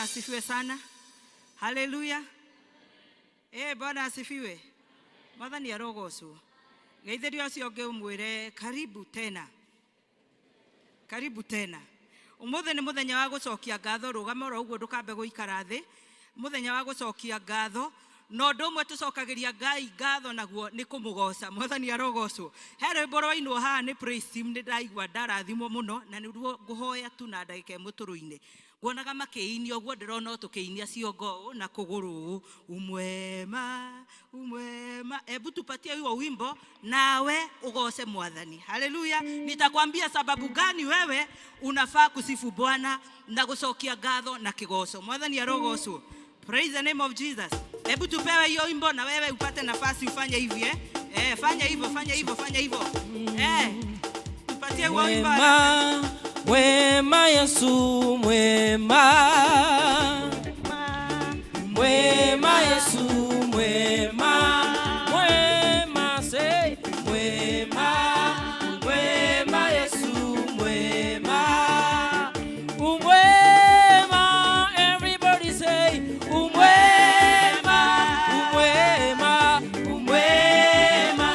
Bwana asifiwe sana. Haleluya. Eh, Bwana asifiwe. Mwathani arogocwo. Geithĩria ũcio ũngĩ ũmwĩre karibu tena. Karibu tena. Ũmũthĩ nĩ mũthenya wa gũcokia ngatho, rũgama oro ũguo ndũkambe gũikara thĩ. Mũthenya wa gũcokia ngatho, na ũndũ ũmwe tũcokagĩria Ngai ngatho naguo nĩ kũmũgoca. Mwathani arogocwo. He rwĩmbo rwainwo haha nĩ praise team, nĩ ndaigua ndarathimwo mũno na nĩruo ngũhoya tu na ndagĩka ĩmwe tũrũine. Nguonaga makĩinia ũguo, ndĩrona o tũkĩinia ciongo ũũ na kũgũrũ ũũ. Umwema, umwema. Hebu tupatie huo wimbo nawe ugoce Mwathani. Haleluya. Nitakwambia sababu gani wewe unafaa kusifu Bwana na gucokia ngatho na kigoco. Mwathani arogocwo. Praise the name of Jesus. Hebu tupewe hiyo wimbo na wewe upate nafasi ufanye hivi, eh? Eh, fanya hivyo, fanya hivyo, fanya hivyo. Eh. Tupatie huo wimbo. Mwema, mwema Yesu mwema, mwema Yesu mwema, mwema say mwema, mwema Yesu mwema, umwema, everybody say umwema, umwema, umwema,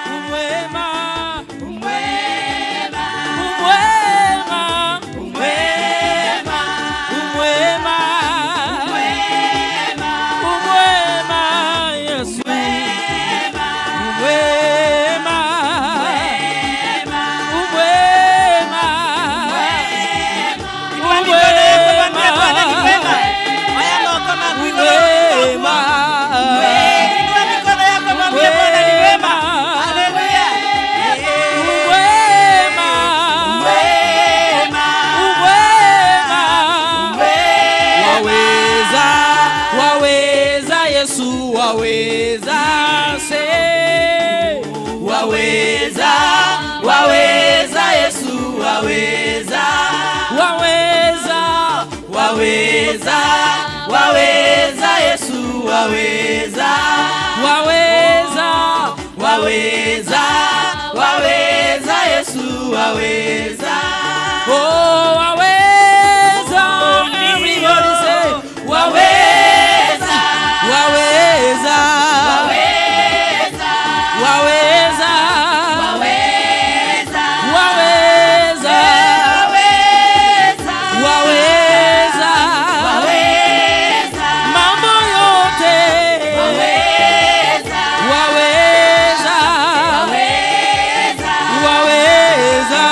umwema, umwema, umwema, umwema, umwema, umwema, Yesu umwema, umwema. Inua mikono yako mwambie Bwana ni mwema. Oya moko maku igũrũ. Umwema. Inua mikono yako mwambie Bwana ni mwema. Haleluya. Umwema. Umwema. Waweza, waweza Yesu, waweza, say waweza, waweza Yesu, waweza, waweza, waweza, waweza Yesu, waweza, waweza, waweza, waweza Yesu, waweza. Oh, waweza, everybody say waweza, waweza, waweza, waweza, waweza, mambo yote waweza, waweza, waweza,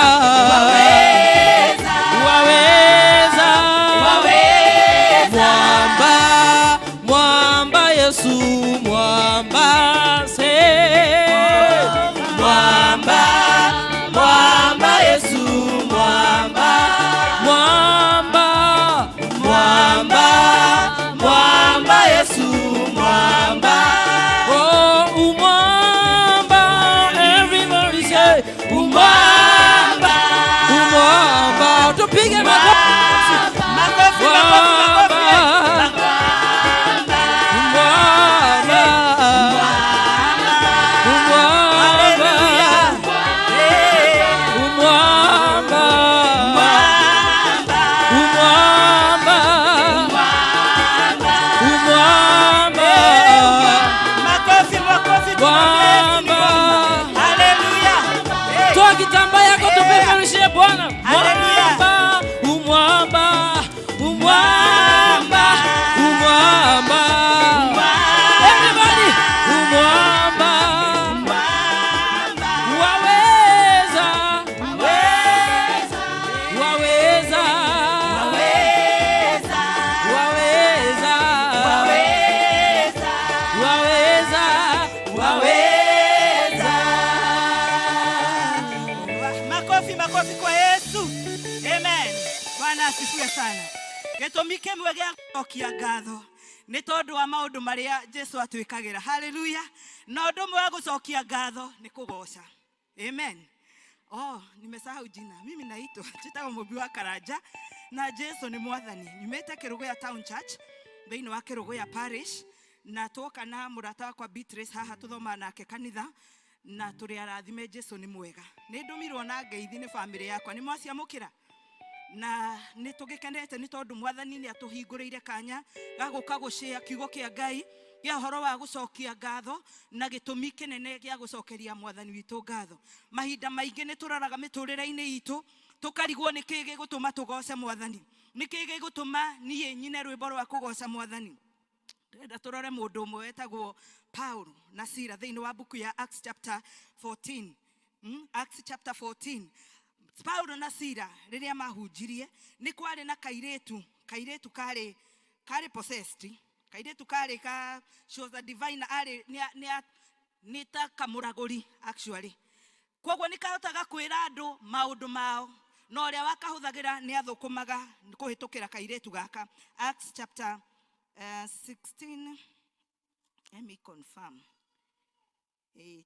mwamba, mwamba Yesu mwamba, say mwamba, mwamba Yesu mwamba, mwamba, mwamba, mwamba Yesu mwamba. Oh, umwamba, everybody say umwamba, umwamba, tupige makofi. Makofi, makofi, makofi. Mwamba, umwamba, umwamba, umwamba, umwamba. Makofi, makofi, tumwambie Yesu ni Mwamba. mwema. Haleluya. Hey. Toa kitambaa yako tupeperushie Bwana. Haleluya. Mwamba, umwamba, umwamba, umwamba. Everybody, umwamba. Waweza, waweza, waweza, waweza, waweza. Makofi, makofi kwa Yesu. Amen. Bwana asifiwe sana. Gĩtũmi kĩmwe gĩa gũcokia ngatho nĩ tondũ wa maũndũ marĩa Jesu atwĩkagĩra. Haleluya. Na ũndũ ũmwe wa gũcokia ngatho nĩ kũgoca. Amen. Oh, nimesahau jina. Mimi naitwa njĩtagwo Mũmbi wa Karanja na Jesu nĩ mwathani. Nyumĩte Kĩrũgũya Town Church thĩinĩ wa Kĩrũgũya Parish na twoka na mũrata wakwa Beatrice haha tũthomaga nake kanitha na tũrĩ arathime. Jesu nĩ mwega. Nĩ ndũmirwo na ngeithi nĩ bamĩrĩ yakwa. Nĩ mwaciamũkĩra? Na nĩ tũgĩkenete nĩ tondũ Mwathani nĩ atũhingũrĩire kanya ga gũka gũcĩa kiugo kĩa Ngai gĩa ũhoro wa gũcokia ngatho na gĩtũmi kĩnene gĩa gũcokeria Mwathani witũ ngatho. Mahinda maingĩ nĩ tũroraga mĩtũrĩre-inĩ itũ tũkarigwo nĩ kĩĩ gĩgũtũma tũgoce Mwathani, nĩ kĩĩ gĩgũtũma niĩ nyine rwĩmbo rwa kũgoca Mwathani. Ndĩrenda tũrore mũndũ ũmwe wetagwo Paul na Sila thĩinĩ wa mbuku ya Acts chapter 14. Acts chapter 14. Paulo na Sila rĩrĩa mahunjirie nĩ kwarĩ na kairĩtu, kairĩtu karĩ possessed, kairĩtu karĩ ka, she was a divine, arĩ nĩ ta kamũragũri actually. Koguo nĩ kahotaga kwĩra andũ maũndũ mao, na ũrĩa wakahũthagĩra nĩ athũkũmaga kũhĩtũkĩra kairĩtu gaka. Acts chapter 16, let me confirm.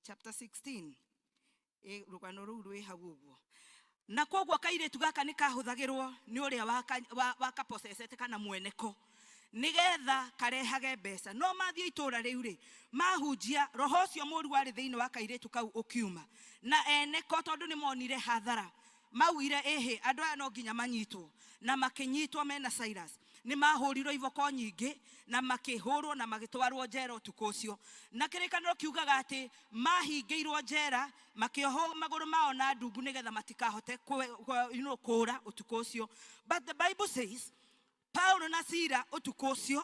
Chapter 16, rũgano rũu rwĩ hau ũguo. Na koguo kairĩtu gaka nĩ kahũthagĩrwo nĩ ũrĩa wakaposesete kana mweneko nĩgetha karehage mbeca. No mathiĩ itũra rĩu rĩ, mahunjia, roho ũcio mũru warĩ thĩinĩ wa kairĩtu kau ũkiuma, na eneko tondũ nĩ monire hathara, maugire ĩhĩ, andũ aya no nginya manyitwo, na makĩnyitwo mena Silas. Nĩ mahũrirwo iboko nyingĩ na makĩhũrwo na magĩtwarwo njera ũtukũ ũcio. Na kĩrĩkanĩro kiugaga atĩ mahingĩirwo njera, makĩohwo magũrũ mao na ndungu nĩgetha matikahote kũũra ũtukũ ũcio. But the Bible says Paulo na Sila ũtukũ ũcio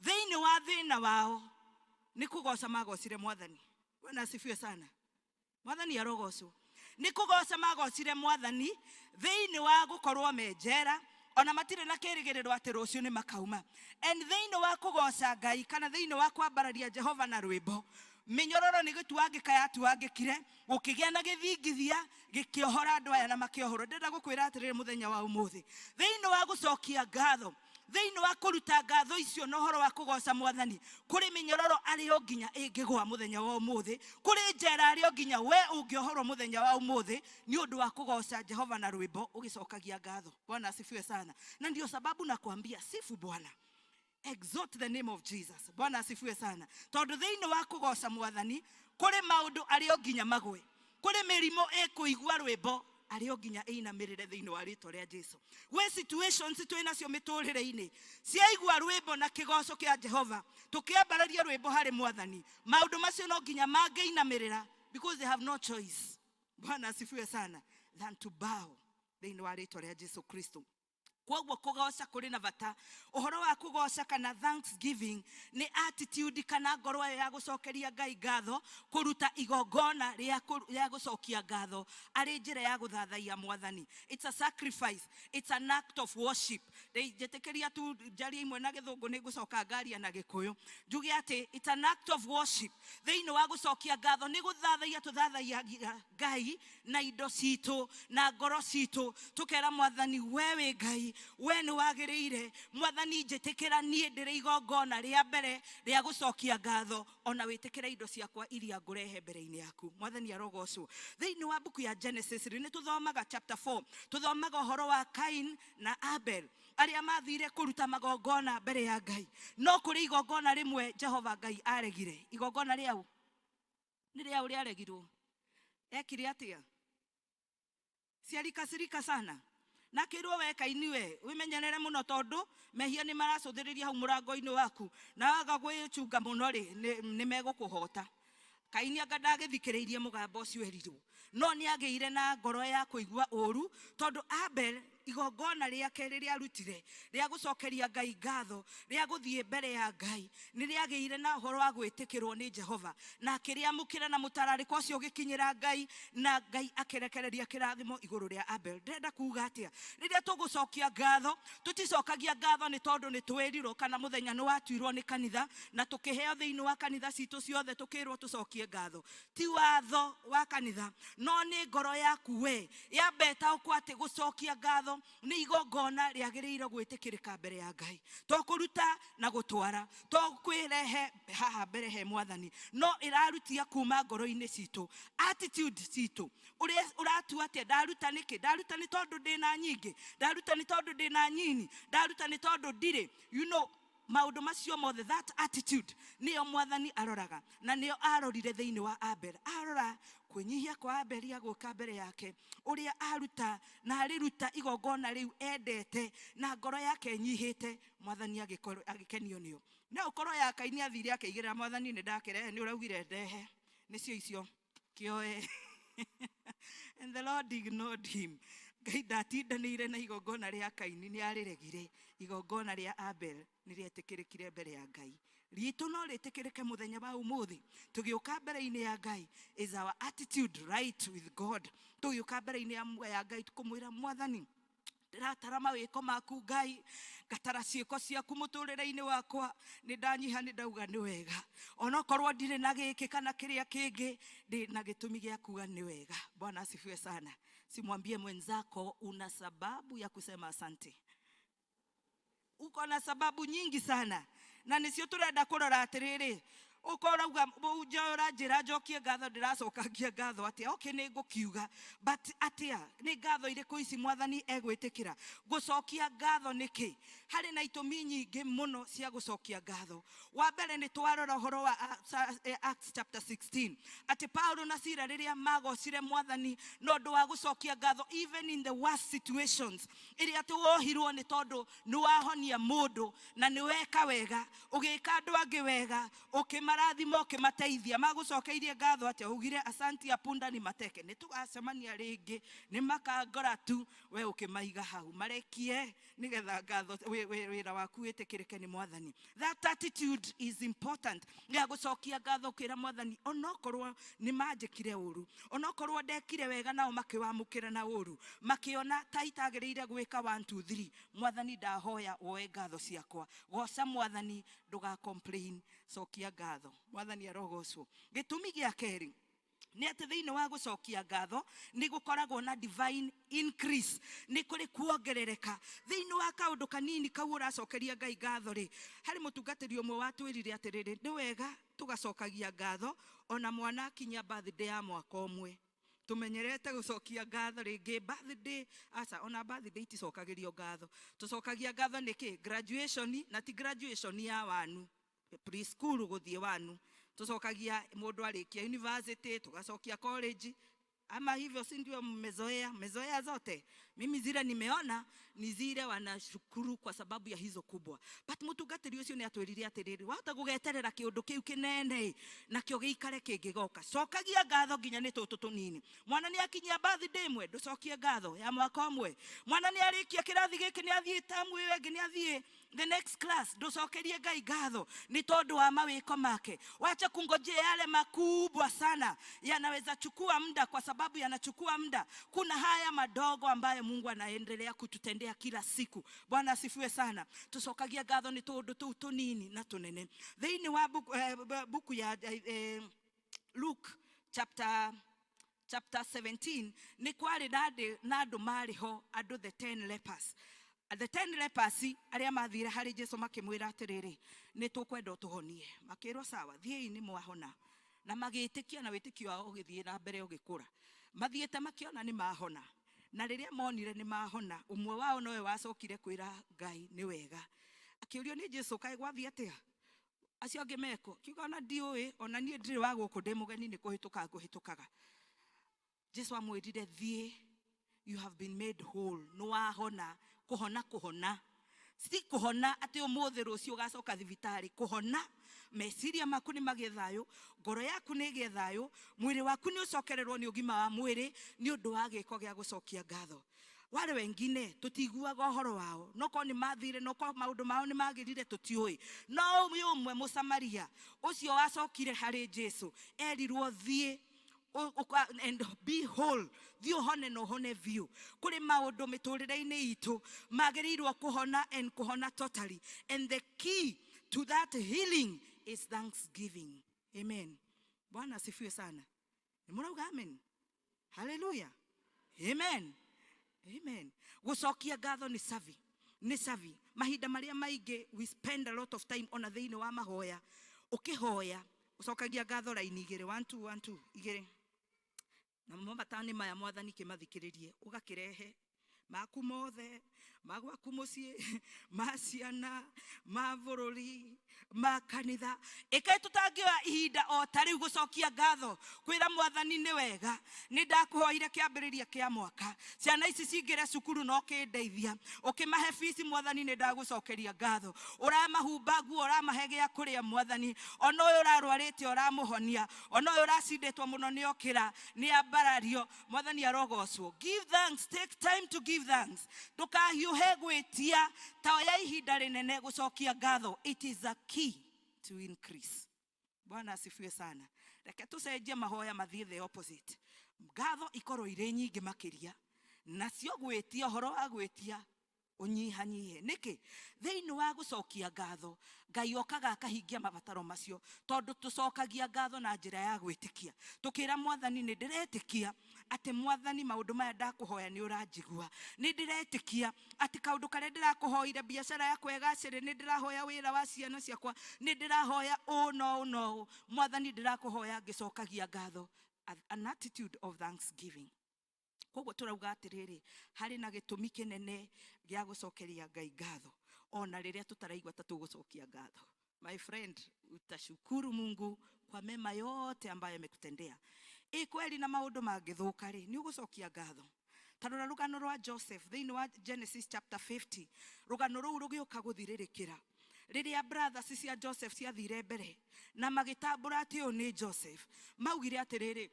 thĩinĩ wa thĩna wao nĩ kũgoca magocire Mwathani. Bwana asifiwe sana. Mwathani arogocwo. Nĩ kũgoca magocire Mwathani thĩinĩ wa gũkorwo me njera, ona matirĩ na kĩrĩgĩrĩro atĩ rũciũ nĩ makauma. And thĩinĩ wa kũgoca Ngai kana thĩinĩ wa kwambararia Jehova na rwĩmbo, mĩnyororo nĩ gĩtuangĩka yatuangĩkire, gũkĩgĩa na gĩthingithia gĩkĩohora andũ aya na makĩohorwo. Ndĩrenda gũkwĩra atĩrĩrĩ mũthenya wa ũmũthĩ, thĩinĩ wa gũcokia ngatho, thĩinĩ wa kũruta ngatho icio na ũhoro wa kũgoca Mwathani, kũrĩ mĩnyororo arĩ o nginya ĩngĩgũa mũthenya wa ũmũthĩ, kũrĩ njera arĩ o nginya we ũngĩohorwo mũthenya wa ũmũthĩ nĩ ũndũ wa kũgoca Jehova na rwĩmbo ũgĩcokagia ngatho. Bwana asifiwe sana. Na ndio sababu nakwambia sifu Bwana, exalt the name of Jesus. Bwana asifiwe sana. Tondũ thĩinĩ wa kũgoca Mwathani kũrĩ maũndũ arĩ o nginya magwe, kũrĩ mĩrimũ ĩkũigua rwĩmbo arĩ o nginya ĩinamĩrĩre thĩinĩ wa rĩtwa rĩa Jesu. Gwĩ situations twĩ nacio mĩtũrĩre-inĩ ciaigua rwĩmbo na kĩgoco kĩa Jehova, tũkĩambararia rwĩmbo harĩ Mwathani, maũndũ macio no nginya mangĩinamĩrĩra because they have no choice. Bwana asifiwe sana, than to bow thĩinĩ wa rĩtwa rĩa Jesu Kristo. Koguo kũgoca kũrĩ na bata. Ũhoro wa kũgoca kana thanksgiving nĩ attitude kana ngoro ĩyo ya gũcokeria Ngai ngatho, kũruta igongona rĩa gũcokia ngatho arĩ njĩra ya gũthathaiya Mwathani. It's a sacrifice, it's an act of worship. Njĩtĩkĩria tu njarie imwe na gĩthũngũ, nĩ ngũcoka ngaria na gĩkũyũ. Njuge atĩ it's an act of worship. Thĩinĩ wa gũcokia ngatho nĩ gũthathaiya tũthathaiyagia Ngai na indo citũ na ngoro citũ, tũkera Mwathani, we wĩ Ngai, we nĩ wagĩrĩire. Mwathani, njĩtĩkĩra niĩ ndĩrĩ igongona rĩa mbere rĩa gũcokia ngatho, ona wĩtĩkĩre indo ciakwa iria ngũrehe mbere-inĩ yaku. Mwathani arogocwo. Thĩinĩ wa mbuku ya Genesis rĩ, nĩ tũthomaga chapter 4, tũthomaga ũhoro wa Cain na Abel arĩa mathire kũruta magongona mbere ya Ngai. No kũrĩ igongona rĩmwe Jehova Ngai aregire. Igongona rĩau nĩ rĩau rĩaregirwo. Ekire atĩa? Ciarikacirika sana. Na akĩrwo we Kaini, we wĩmenyerere mũno tondũ mehia nĩ maracũthĩrĩria hau mũrango-inĩ waku, na waga gwĩchunga mũno rĩ, nĩ megũkũhota. Kaini anga ndagĩthikĩrĩirie mũgambo ũcio erirwo, no nĩ agĩire na ngoro ya kũigua ũru tondũ Abel igongona rĩake rĩrĩa arutire rĩa gũcokeria Ngai ngatho, rĩa gũthiĩ mbere ya Ngai, nĩ rĩagĩire na ũhoro wa gwĩtĩkĩrwo nĩ Jehova, na akĩrĩamũkĩra na mũtararĩko ũcio ũgĩkinyĩra Ngai, na Ngai akĩrekereria kĩrathimo igũrũ rĩa Abel. Ndĩrenda kuga atĩa? Rĩrĩa tũgũcokia ngatho, tũticokagia ngatho nĩ tondũ nĩ twĩrirwo kana mũthenya nĩ watuirwo nĩ kanitha na tũkĩheo thĩinĩ wa kanitha citũ ciothe tũkĩrwo tũcokie ngatho. Ti watho wa kanitha, no nĩ ngoro yaku we yambe ĩtaũkwo atĩ gũcokia ngatho nĩ igongona rĩagĩrĩire gwĩtĩkĩrĩka mbere ya Ngai, to kũruta na gũtwara, to kwĩrehe haha mbere he Mwathani, no ĩrarutia kuma ngoro-inĩ citũ, attitude citũ. Ũrĩa ũratua atĩa? Ndaruta nĩkĩ? Ndaruta nĩ tondũ ndĩna nyingĩ, ndaruta nĩ tondũ ndĩna nyini, ndaruta nĩ tondũ ndirĩ. Maũndũ macio mothe, that attitude nĩyo Mwathani aroraga, na nĩyo arorire thĩinĩ wa Abel. Arora kwĩnyihia kwa Abeli agũka mbere yake, ũrĩa aruta na arĩruta igongona rĩu endete na ngoro yake ĩnyihĩte, Mwathani agĩkenio nĩyo. No ũkorwo ya Kaini athire akĩigĩrĩra Mwathani, nĩ ndakĩrehe, nĩ ũraugire ndehe, nĩcio icio kĩoe. And the Lord ignored him. Ngai ndatindanĩire na igongona rĩa Kaini, nĩ arĩregire. Igongona rĩa Abel nĩ rĩetĩkĩrĩkire mbere ya Ngai. Ritũ no rĩtĩkĩrĩke mũthenya wa ũmũthĩ tũgĩũka mbere-inĩ ya Ngai? Is our attitude right with God? Tũgĩũka mbere-inĩ ya Ngai kũmwĩra, Mwathani, ndĩratara mawĩko maku, Ngai, ngatara ciĩko ciaku mũtũrĩre-inĩ wakwa, nĩ ndanyiha, nĩ ndauga nĩ wega, onokorwo ndirĩ na gĩkĩ kana kĩrĩa kĩngĩ, ndĩ na gĩtũmi gĩa kuga nĩ wega. Bwana asifiwe sana. Simwambie mwenzako una sababu ya kusema asante. Uko na sababu nyingi sana, na nĩcio tũrenda kũrora. Atĩrĩrĩ, ũkorauga ũranjĩra njokie ngatho, ndĩracokangia ngatho atĩa? Okay, nĩ ngũkiuga, but atĩa? Nĩ ngatho irĩkũ ici Mwathani egwĩtĩkĩra gũcokia ngatho nĩkĩ? Harĩ na itũmi nyingĩ mũno cia gũcokia ngatho. Wa mbere, nĩ twarora ũhoro wa Acts chapter 16, atĩ Paulo na Sila rĩrĩa magocire Mwathani na ũndũ wa gũcokia ngatho even in the worst situations, ĩrĩa atĩ wohirwo nĩ tondũ nĩ wahonia mũndũ na nĩ weka wega, ũgĩka andũ angĩ wega, ũkĩmarathima, ũkĩmateithia, magũcokeirie ngatho atĩa? Ugire asanti ya punda ni mateke, nĩ tũgacemania rĩngĩ, nĩ makangora tu, we ũkĩmaiga hau marekie nĩgetha ngatho wĩra waku wĩtĩkĩrĩke nĩ Mwathani. That attitude is important ya gũcokia ngatho, kwĩra Mwathani, onokorwo nĩ manjĩkire ũru, onokorwo ndekire wega nao makĩwamũkĩra na ũru, makĩona ta itagĩrĩire gwĩka 1 2 3, Mwathani, ndahoya woe ngatho ciakwa. Goca Mwathani, ndũga complain, cokia ngatho. Mwathani arogocwo. Gĩtũmi gĩa kerĩ nĩ atĩ thĩinĩ wa gũcokia ngatho nĩ gũkoragwo na divine increase, nĩ kũrĩ kuongerereka thĩinĩ wa kaũndũ kanini kau ũracokeria Ngai ngatho rĩ. Harĩ mũtungatĩri ũmwe watwĩrire atĩrĩrĩ, nĩ wega tũgacokagia ngatho ona mwana akinyia birthday ya mwaka ũmwe. Tumenyerete gũcokia ngatho rĩngĩ birthday, aca, ona birthday iticokagĩrio ngatho. Tũcokagia ngatho nĩkĩ? Graduation, na ti graduation ya wanu preschool gũthiĩ wanu, tũcokagia mũndũ arĩkia university, tũgacokia college. Ama hivyo si ndio mmezoea? Mmezoea zote. Mimi zile nimeona ni zile wanashukuru kwa sababu ya hizo kubwa, but mũtungatĩri ũcio nĩ atwĩrire atĩrĩrĩ, wahota gũgeterera kĩũndũ kĩu kĩnene nakĩo gĩikare kĩngĩgoka, cokagia ngatho nginya nĩ tũtũ tũnini. Mwana nĩ akinyia birthday ĩmwe, ndũcokie ngatho ya mwaka ũmwe. Mwana nĩ arĩkia kĩrathi gĩkĩ, nĩ athiĩ tamu ĩyo ĩngĩ, nĩ athiĩ the next class, ndũcokerie Ngai ngatho nĩ tondũ wa mawĩko make. Wacha kungojea yale makubwa sana, yanaweza chukua muda, kwa sababu yanachukua muda. Kuna haya madogo ambayo Mungu anaendelea kututendea kila siku. Bwana asifiwe sana. Tucokagia ngatho nĩ tũndũ tũu tũnini na tũnene. Thĩinĩ wa buku ya Luke chapter 17, nĩ kwarĩ na andũ marĩ ho, andũ the 10 lepers, the 10 lepers arĩa mathire harĩ Jesu makĩmwĩra atĩrĩrĩ, nĩ tũkwenda ũtũhonie. Makĩrwo, sawa, thiĩi, nĩ mwahona. Na magĩtĩkia, na wĩtĩkio wao ũgĩthiĩ na mbere ũgĩkũra. Mathiĩte makĩona nĩ mahona, na rĩrĩa monire nĩ mahona, ũmwe wao nowe wacokire kwĩra Ngai nĩ wega. Akĩũrio nĩ Jesu, kaĩ gwathiĩ atĩa, acio angĩ meko? Kiuga, ona ndiũĩ, ona niĩ ndirĩ wa gũkũ, ndĩ mũgeni, nĩ kũhĩtũka ngũhĩtũkaga. Jesu amwĩrire, thiĩ, you have been made whole, nĩ wahona. Kũhona, kũhona si kũhona atĩ ũmũthĩ rũciũ ũgacoka thibitarĩ. Kũhona, meciria maku nĩ magĩe thayũ, ngoro yaku nĩ ĩgĩe thayũ, mwĩrĩ waku nĩ ũcokererwo nĩ ũgima wa mwĩrĩ nĩ ũndũ wa gĩko gĩa gũcokia ngatho. Wale wengine tũtiguaga ũhoro wao, no korwo nĩ mathire, no korwo maũndũ mao nĩ magĩrire, tũtiũĩ. No ũyũ ũmwe Mũsamaria ũcio wacokire harĩ Jesu erirwo, thiĩ and be whole, thiĩ ũhone na ũhone biũ. Kũrĩ maũndũ mĩtũrĩre-inĩ itũ magĩrĩirwo kũhona and kũhona totally, and the key to that healing is thanksgiving. Amen. Bwana asifiwe sana. Nĩ mũrauga amen? Haleluya, amen, amen. Gũcokia ngatho nĩ savi, nĩ savi. Mahinda marĩa maingĩ we spend a lot of time ona thĩinĩ wa mahoya, ũkĩhoya ũcokagia ngatho raini igĩrĩ, one two one two igĩrĩ, namo matani maya Mwathani kĩmathikĩrĩrie, ũgakĩrehe. Maku mothe, ma gwaku muciĩ, ma ciana, ma bũrũri, ma kanitha. Ĩkai tũtangĩoya ihinda o ta rĩu gũcokia ngatho kwĩra Mwathani nĩ wega. Nĩ ndakũhoire kĩambĩrĩria kĩa mwaka ciana ici cingĩre cukuru na ũkĩndeithia, ũkĩmahe bici. Mwathani, nĩ ndagũcokeria ngatho. Ũramahumba nguo, ũramahe gĩa kũrĩa. Mwathani, ona ũyũ ũrarwarĩte ũramũhonia, ona ũyũ ũracindĩtwo mũno nĩ okĩra, nĩ ambarario. Mwathani arogocwo. Give thanks. Take time to give thanks. Ndũkahiũhe gwĩtia, ta oya ihinda rĩnene gũcokia ngatho. It is a key to increase. Bwana asifiwe sana. Reke tũcenjie mahoya mathiĩ the opposite. Ngatho ikorwo irĩ nyingĩ makĩria, nacio gwĩtia, ũhoro wa gwĩtia ũnyihanyihe. Nĩkĩ? Thĩinĩ wa gũcokia ngatho, Ngai okaga akahingia mabataro macio, tondũ tũcokagia ngatho na njĩra ya gwĩtĩkia, tũkĩra Mwathani, nĩ ndĩretĩkia atĩ Mwathani, maũndũ maya ndakũhoya nĩ ũranjigua. Nĩ ndĩretĩkia atĩ kaũndũ karĩa ndĩrakũhoire, biacara yakwa ĩgacĩre, nĩ ndĩrahoya wĩra wa ciana ciakwa, nĩ ndĩrahoya ũũ na ũũ na ũũ. Mwathani, ndĩrakũhoya ngĩcokagia ngatho, an attitude of thanksgiving. Koguo tũrauga atĩrĩrĩ, harĩ na gĩtũmi kĩnene gĩa gũcokeria Ngai ngatho ona rĩrĩa tũtaraigua ta tũgũcokia ngatho. My friend, utashukuru Mungu kwa mema yote ambayo amekutendea. Ĩ kweli, na maũndũ mangĩthũka rĩ, nĩ ũgũcokia ngatho? Ta rora rũgano rwa Joseph thĩinĩ wa Genesis chapter 50. Rũgano rũu rũgĩũka gũthirĩrĩkĩra rĩrĩa brothers cia Joseph ciathire mbere na magĩtambũra atĩ ũyũ nĩ Joseph. Maugire atĩrĩrĩ,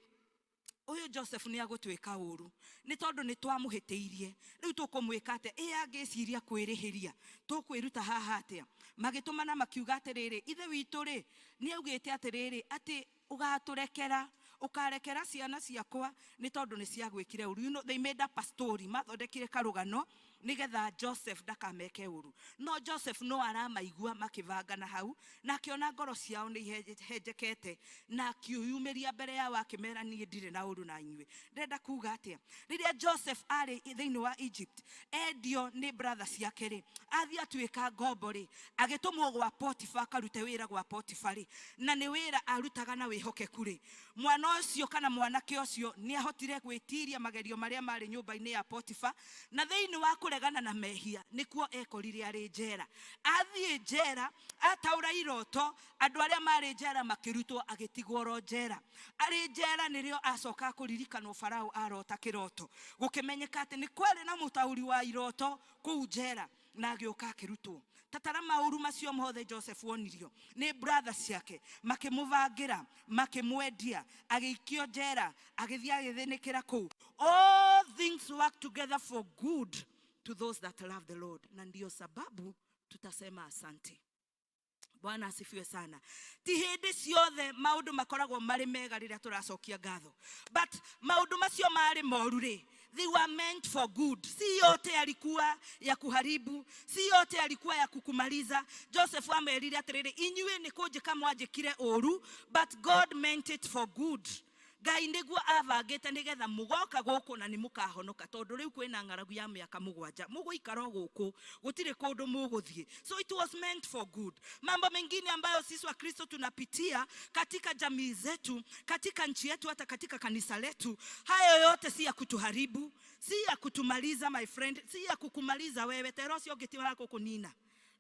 ũyũ Joseph nĩ agũtwĩka ũru nĩ tondũ nĩ twamũhĩtĩirie. Rĩu tũkũmwĩka atĩa? Ĩ angĩciria kwĩrĩhĩria, tũkwĩruta haha atĩa? Magĩtũmana makiuga atĩrĩrĩ, ithe witũ rĩ, nĩ augĩte atĩrĩrĩ, atĩ ũgatũrekera, ũkarekera ciana ciakwa nĩ tondũ nĩ ciagwĩkire ũru. They made up a story, mathondekire karũgano nĩgetha Joseph ndakameke ũru. No Joseph no aramaigua makĩbangana hau, na akĩona ngoro ciao nĩ ihenjekete, na akiuyumĩria mbere yao akĩmera, niĩ ndirĩ na ũru na inyuĩ. Ndĩrenda kuga atĩa? Rĩrĩa Joseph arĩ thĩinĩ wa Egypt, endio nĩ brother ciake rĩ, athiĩ atuĩka ngombo rĩ, agĩtũmwo gwa Potifa akarute wĩra gwa Potifa rĩ, na nĩ wĩra arutaga na wĩhokeku rĩ, mwana ũcio kana mwanake ũcio nĩ ahotire gwĩtiria magerio marĩa marĩ nyũmba-inĩ ya Potifa, na thĩinĩ wa kũregana na mehia nĩkuo ekorire arĩ njera. Athiĩ njera, ataũra iroto, andũ arĩa marĩ njera makĩrutwo, agĩtigwo oro njera. Arĩ njera nĩrĩo acoka kũririkanwo Farao arota kĩroto, gũkĩmenyeka atĩ nĩ kwarĩ na mũtaũri wa iroto kũu njera, na agĩũka akĩrutwo. Tatara maũru macio mothe Joseph wonirio nĩ brother ciake, makĩmũbangĩra, makĩmwendia, agĩikio njera, agĩthiĩ agĩthĩnĩkĩra kũu. All things work together for good to those that love the Lord, na ndio sababu tutasema asante. Bwana asifiwe sana. Ti hĩndĩ ciothe maũndũ makoragwo marĩ mega rĩrĩa tũracokia ngatho, but maũndũ macio marĩ moru rĩ, they were meant for good. Si yote yalikuwa ya kuharibu, si yote yalikuwa ya kukumaliza. Joseph amerire atĩrĩrĩ, inyuĩ nĩ kũnjĩka mwanjĩkire ũru, but God meant it for good. Ngai nĩguo abangĩte nĩgetha mũgoka gũkũ na nĩ mũkahonoka, tondũ rĩu kwĩna ng'aragu ya mĩaka 7, mũgũikara o gũkũ, gũtirĩ kũndũ mũgũthiĩ. So it was meant for good. Mambo mengine ambayo sisi wa Kristo tunapitia katika jamii zetu, katika nchi yetu, hata katika kanisa letu, hayo yote si ya kutuharibu, si ya kutumaliza. My friend, si ya kukumaliza wewe. Tero ũcio ũngĩ ti wa gũkũnina.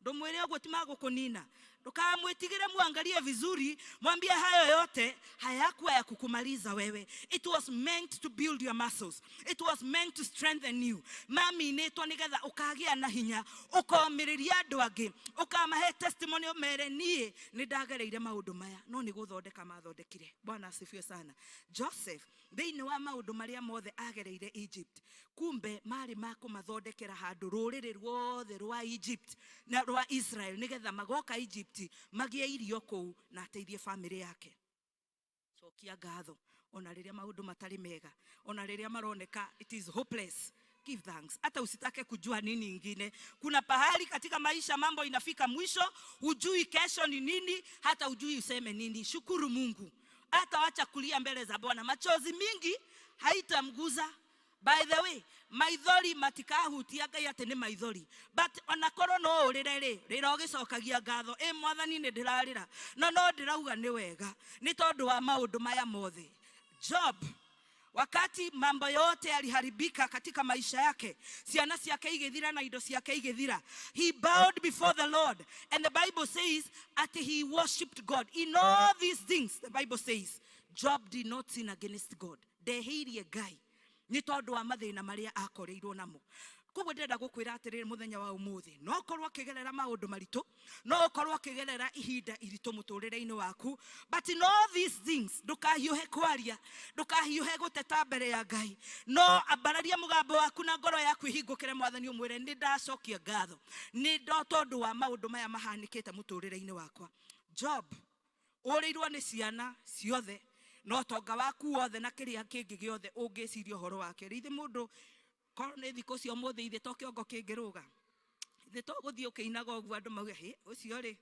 Ndũmwĩre ũguo, ti magũkũnina. Ndũkamwĩtigĩre, muangalie vizuri, mwambie hayo yote hayakuwa ya kukumaliza wewe. It was meant to build your muscles, it was meant to strengthen you. Maminĩtwo nĩgetha ũkagĩa na hinya, ũkomĩrĩria andũ angĩ, ũkamahe testimony, ũmere niĩ nĩ ndagereire maũndũ maya, no nĩ gũthondeka mathondekire. Bwana asifiwe sana. Joseph thĩinĩ wa maũndũ marĩa mothe agereire Egypt, kumbe marĩ ma kũmathondekera handũ rũrĩrĩ ruothe rwa Egypt na rwa Israel, nĩgetha magoka Egypt magĩe irio kũu na ateithie famĩlĩ yake. Cokia ngatho ona rĩrĩa maũndũ matarĩ mega, ona rĩrĩa maroneka it is hopeless. Give thanks, hata usitake kujua nini ingine. Kuna pahali katika maisha mambo inafika mwisho, hujui kesho ni nini, hata hujui useme nini. Shukuru Mungu. Hata wacha kulia mbele za Bwana, machozi mingi haitamguza. By the way, maithori matikahutia Ngai atĩ nĩ maithori, but onakorwo no ũrĩre rĩ, rĩra ũgĩcokagia ngatho. Ĩ Mwathani, nĩ ndĩrarĩra, no no ndĩrauga nĩ wega nĩ tondũ wa maũndũ maya mothe. Job. Wakati mambo yote yaliharibika katika maisha yake, ciana ciake igithira na indo ciake igithira, he bowed before the Lord, and the Bible says at he worshipped God in all these things. The Bible says Job did not sin against God. Ndehĩirie Ngai nĩ tondũ wa mathĩna marĩa akoreirwo namo. Koguo ndĩrenda gũkwĩra atĩrĩrĩ, mũthenya wa ũmũthĩ no ũkorwo ũkĩgerera maũndũ maritũ, no ũkorwo ũkĩgerera ihinda iritũ mũtũrĩre-inĩ waku, but in all these things ndũkahiũhe kwaria, ndũkahiũhe gũteta mbere ya Ngai, no ambararia mũgambo waku na ngoro yaku ihingũkĩre Mwathani, ũmwĩre, "Nĩ ndacokia ngatho nĩ ndo tondũ wa maũndũ maya mahanĩkĩte mũtũrĩre-inĩ wakwa." Job ũrĩirwo nĩ ciana ciothe na ũtonga waku wothe na kĩrĩa kĩngĩ gĩothe ũngĩciria ũhoro wake. Rĩithĩ mũndũ korwo nĩ thikũ cia ũmũthĩ, ithe to kĩongo kĩngĩrũga, ithe to gũthiĩ ũkĩinaga ũguo, andũ mauge, "Hĩ, ũcio rĩ,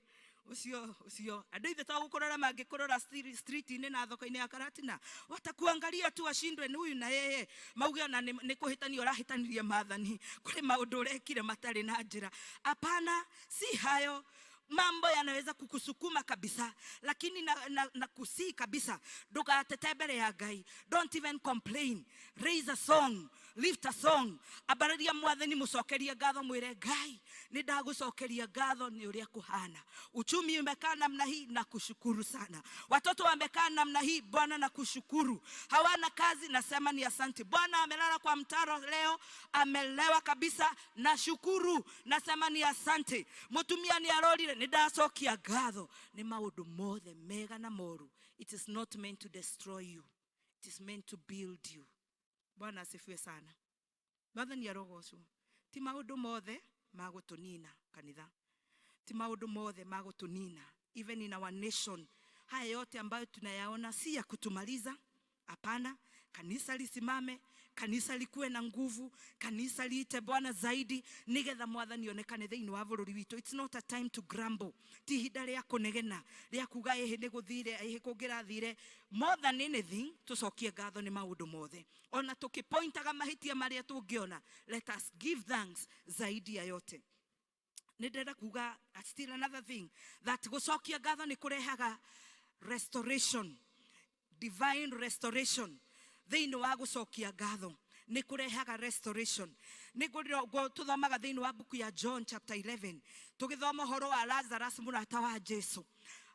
ũcio ũcio." Andũ ithe to gũkũrora mangĩkũrora street-inĩ na thoko-inĩ ya Karatina, watakuangalia tu ashindwe ni huyu na yeye, mauge ona nĩ kũhĩtania ũrahĩtanirie maathani, kũrĩ maũndũ ũrekire matarĩ na njĩra. Hapana, si hayo. Mambo yanaweza kukusukuma kabisa, lakini na kusii kabisa, ndũgatete mbere ya Ngai. Don't even complain. Raise a song, lift a song, ambararia Mwathani, mũcokerie ngatho, mwĩre Ngai, "Nĩ ndagũcokeria ngatho nĩ ũrĩa kũhana. Uchumi umekaa namna hii, na kushukuru sana. Watoto wamekaa namna hii, Bwana, na kushukuru. Hawana kazi, nasema ni asante Bwana. Amelala kwa mtaro leo, amelewa kabisa, nashukuru, nasema ni asante. Mutumia nĩ arorire, nĩ ndacokia ngatho nĩ maũndũ mothe mega na moru." It is not meant to destroy you, it is meant to build you. Bwana asifiwe sana. Mwathani arogocwo. Ti maũndũ mothe ma gũtũnina kanitha, ti maũndũ mothe ma gũtũnina. Even in our nation, haya yote ambayo tunayaona si ya kutumaliza, hapana. Kanisa lisimame, kanisa likuwe na nguvu, kanisa liite Bwana zaidi nigetha Mwathani onekane thĩinĩ wa bũrũri witũ. It's not a time to grumble. Ti ihinda rĩa kũnegena, rĩa kuga ĩhĩ nĩ gũthire, ĩhĩ kũngĩrathire. More than anything, tũcokie ngatho nĩ maũndũ mothe. Ona tũkĩpointaga mahĩtia marĩa tũngĩona, let us give thanks zaidi ya yote. Nĩ ndĩrenda kuga still another thing, that gũcokia ngatho nĩ kũrehaga restoration, divine restoration. Thĩinĩ wa gũcokia ngatho nĩ kũrehaga restoration. Nĩ tũthomaga thĩinĩ wa buku ya John chapter 11, tũgĩthoma ũhoro wa Lazarus, mũrata wa Jesu.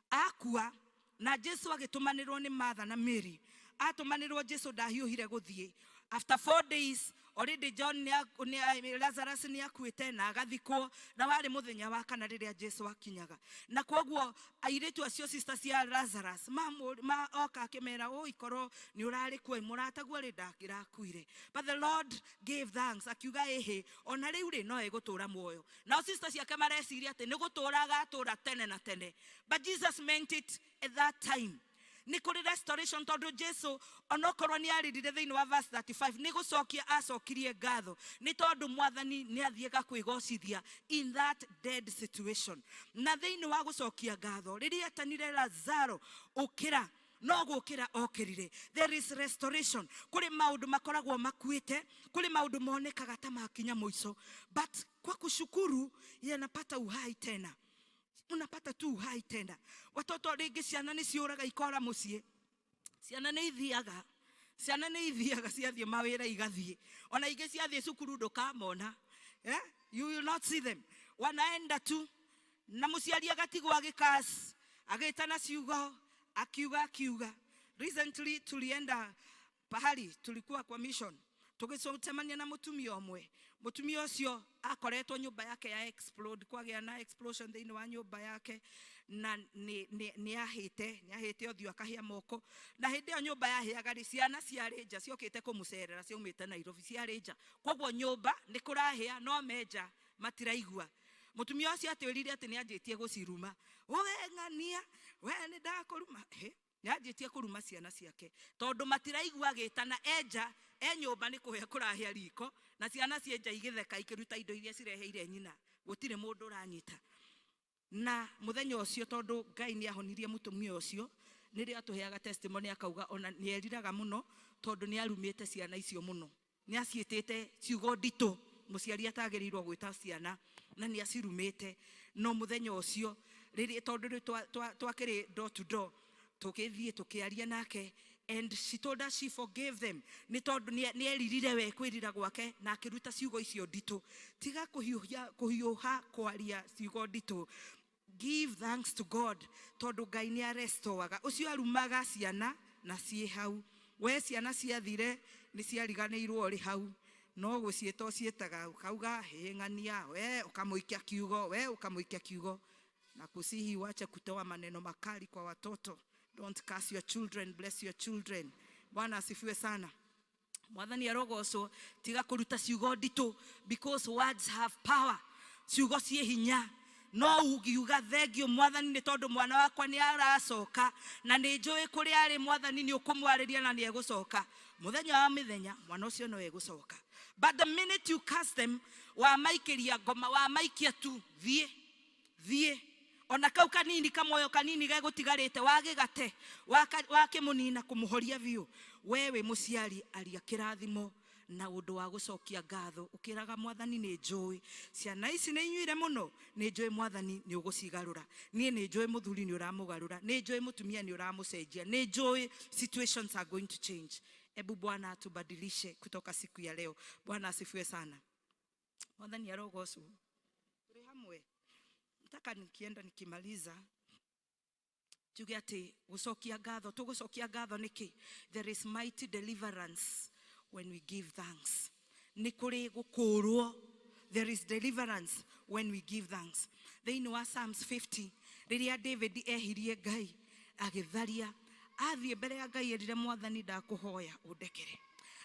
Akua na Jesu agĩtũmanĩrwo nĩ Martha na Mary. Atũmanĩrwo, Jesu ndahiũhire gũthiĩ. After 4 days already John Lazarus nĩ akuĩte na agathikwo, na warĩ mũthenya wa kana rĩrĩa Jesu akinyaga. Na kwoguo airĩtu acio, sister cia Lazarus, ma oka akĩmera, "Ũ ikorwo nĩ ũrarĩ kuo, mũrataguo rĩ ndakĩrakuire." But the Lord gave thanks, akiuga, "Ĩhĩ, ona rĩu rĩ no ĩgũtũra muoyo." Nao sister ciake mareciria atĩ nĩ gũtũra agatũra tene na tene, but Jesus meant it at that time. Nĩ kũrĩ restoration, tondũ Jesu onokorwo nĩ arĩrire, thĩinĩ wa verse 35 nĩ gũcokia acokirie ngatho nĩ tondũ Mwathani nĩ athiĩga kwĩgocithia in that dead situation. Na thĩinĩ wa gũcokia ngatho, rĩrĩa etanire, "Lazaro, ũkĩra," no gũkĩra okĩrire. There is restoration. Kũrĩ maũndũ makoragwo makuĩte, kũrĩ maũndũ monekaga ta makinya mũico, but kwa kushukuru yanapata uhai tena, unapata tu uhai tena. Watoto rĩngĩ, ciana nĩ ciũraga ikora mũciĩ, ciana nĩ ithiaga, ciana nĩ ithiaga, ciathiĩ mawĩra, igathiĩ, ona ingĩ ciathiĩ cukuru ndũkamona, eh? You will not see them, wanaenda tu, na mũciari agatigwo agĩkas agĩtana ciugo, akiuga akiuga. Recently tulienda pahali, tulikuwa kwa mission, tũgĩcemania na mũtumia ũmwe. Mũtumia ũcio akoretwo nyũmba yake ya explode, kwagĩa na explosion thĩinĩ wa nyũmba yake, na nĩ ahĩte ũthiũ, akahĩa moko. Na hĩndĩ ĩyo nyũmba yahĩaga rĩ, ciana ciarĩ nja, ciokĩte kũmũcerera, ciaumĩte Nairobi, ciarĩ nja. Koguo nyũmba nĩ kũrahĩa no menja matiraigua. Mũtumia ũcio atwĩrire atĩ nĩ anjĩtie gũciruma. "We ng'ania, we nĩ ndakũruma." Hĩ, nĩ anjĩtie kũruma ciana ciake tondũ matiraigua agĩtana enja e nyũmba nĩ kũhĩa kũrahĩa riko, na ciana cienja igĩtheka ikĩruta indo iria cireheire nyina, gũtirĩ mũndũ ũranyita. Na mũthenya ũcio, tondũ Ngai nĩ ahonirie mũtumia ũcio, nĩrĩo atũheaga testimony, akauga ona nĩ eriraga mũno tondũ nĩ arumĩte ciana icio mũno, nĩ aciĩtĩte ciugo nditũ mũciari atagĩrĩirwo gwĩta ciana, na nĩ acirumĩte. No mũthenya ũcio rĩrĩa, tondũ rĩu twakĩrĩ door to door, tũgĩthiĩ tũkĩaria nake. And she told us she forgave them nĩ tondũ nĩ eririre we kwĩrira gwake na akĩruta ciugo icio nditũ. Tiga kũhiũhia kũhiũha kwaria ciugo nditũ. Give thanks to God tondũ Ngai nĩ arestoaga. Ũcio arumaga ciana na ciĩ hau. We ciana ciathire nĩ ciariganĩirwo ũrĩ hau, no gũciĩta ũciĩtaga ũkauga hĩng'ania, we ũkamũikia kiugo, we ũkamũikia kiugo. Na kusihi uache kutoa maneno makali kwa watoto. Don't curse your children, bless your children. Bwana asifiwe sana. Mwathani arogocwo. Tiga kũruta ciugo nditũ because words have power. Ciugo ciĩ hinya. No ungiuga thengio Mwathani nĩ tondũ mwana wakwa nĩ aracoka na nĩ njũĩ kũrĩa arĩ, Mwathani nĩ ũkũmwarĩria na nĩ egũcoka mũthenya wa mĩthenya, mwana ũcio no egũcoka. But the minute you curse them, wamaikĩria ngoma, wamaikia tu, thiĩ thiĩ, ona kau kanini kamoyo kanini gegũtigarĩte wagĩgate, wakĩmũnina kũmũhoria biũ. We wĩ mũciari, aria kĩrathimo na ũndũ wa gũcokia ngatho, ũkĩraga Mwathani, nĩ njũĩ ciana ici nĩ inyuire mũno, nĩ njũĩ Mwathani nĩ ũgũcigarũra, niĩ nĩ njũĩ mũthuri nĩ ũramũgarũra, nĩ njũĩ mũtumia nĩ ũramũcenjia, nĩ njũĩ situations are going to change. Ebu Bwana atubadilishe kutoka siku ya leo. Bwana asifiwe sana. Mwathani arogocwo. Tũrĩ hamwe. Nataka nikienda nikimaliza tuge ati gucokia ngatho, tugucokia ngatho niki? There is mighty deliverance when we give thanks. Nĩ kũrĩ gũkũrwo. There is deliverance when we give thanks. Thĩinĩ wa Psalms 50, rĩrĩa David ehirie Ngai agĩtharia, athiĩ mbere ya Ngai erire, "Mwathani, ndakũhoya ũndekere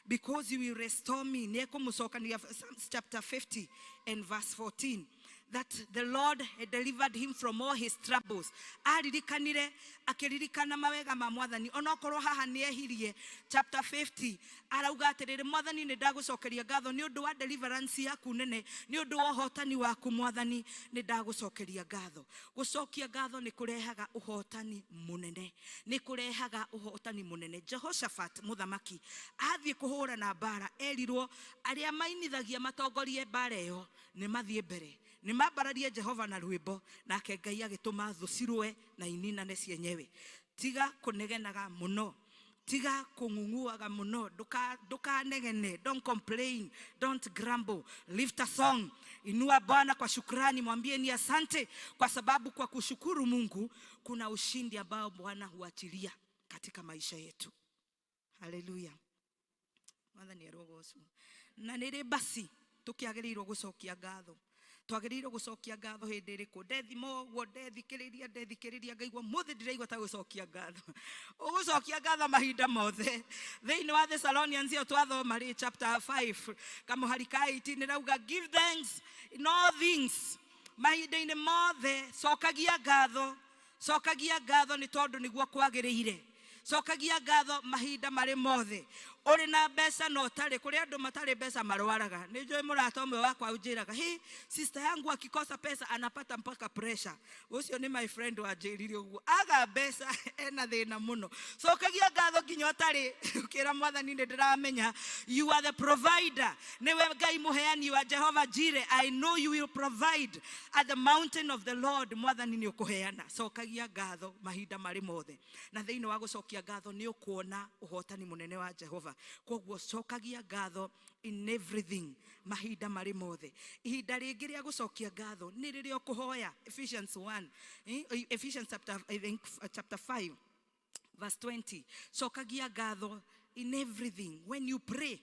because you will restore me." Nĩ ekũmũcokania. Psalms chapter 50 and verse 14, that the Lord had delivered him from all his troubles. Aririkanire, akĩririkana mawega ma Mwathani onokorwo haha nĩ ehirie. Chapter 50 arauga atĩrĩrĩ, "Mwathani, nĩ ndagũcokeria ngatho nĩ ũndũ wa deliverance yaku nene, nĩ ũndũ wa ũhotani waku. Mwathani, nĩ ndagũcokeria ngatho." Gũcokia ngatho nĩ kũrehaga ũhotani mũnene, nĩ kũrehaga ũhotani mũnene. Jehoshaphat mũthamaki athiĩ kũhũrana mbara, erirwo arĩa mainithagia matongorie mbara ĩyo nĩ mathiĩ mbere, nĩ mambararie Jehova na rwĩmbo, nake Ngai agĩtũma thũ cirũe na ininane cienyewe. Tiga kũnegenaga mũno, tiga kũng'ung'uaga mũno, ndũkanegene. Don't complain, don't grumble. Lift a song, inua Bwana kwa shukrani, mwambie ni asante, kwa sababu kwa kushukuru Mungu kuna ushindi ambao Bwana huachilia katika maisha yetu. Haleluya. Mwathani arogocwo. Na nĩ rĩ basi tũkĩagĩrĩirwo gũcokia ngatho? Twagĩrĩirwo gũcokia ngatho hĩndĩ ĩrĩkũ? Ndethima ũguo, ndethikĩrĩria, ndethikĩrĩria, ngaigua mũthĩ ndĩraigua ta gũcokia ngatho. Ũgũcokia ngatho mahinda mothe. Thĩinĩ wa Thessalonians ĩyo twathoma rĩ, chapter 5 kamũhari ka 18 ĩrauga, "Give thanks in all things." Mahinda-inĩ mothe cokagia ngatho. Cokagia ngatho nĩ tondũ nĩguo kwagĩrĩire. Cokagia ngatho mahinda marĩ mothe, ũrĩ na mbeca na ũtarĩ. Kũrĩ andũ matarĩ mbeca marwaraga. Nĩ njũĩ mũrata ũmwe wakwa ũnjĩraga, "Hi, sister yangu akikosa pesa anapata mpaka pressure." Ũcio nĩ my friend wanjĩrire ũguo, aga mbeca ena thĩna mũno. Cokagia ngatho nginya ũtarĩ, ũkĩra Mwathani, "Nĩ ndĩramenya you are the provider, nĩwe Ngai mũheani wa Jehova Jireh. I know you will provide at the mountain of the Lord." Mwathani nĩ ũkũheana. Cokagia ngatho mahinda marĩ mothe, na thĩinĩ wa gũcokia ngatho nĩ ũkuona ũhotani mũnene wa Jehova. Koguo cokagia ngatho in everything, mahinda marĩ mothe. Ihinda rĩngĩ rĩa gũcokia ngatho nĩ rĩrĩa ũkũhoya. Ephesians 1, Ephesians chapter, I think, chapter 5 verse 20. Cokagia ngatho in everything when you pray.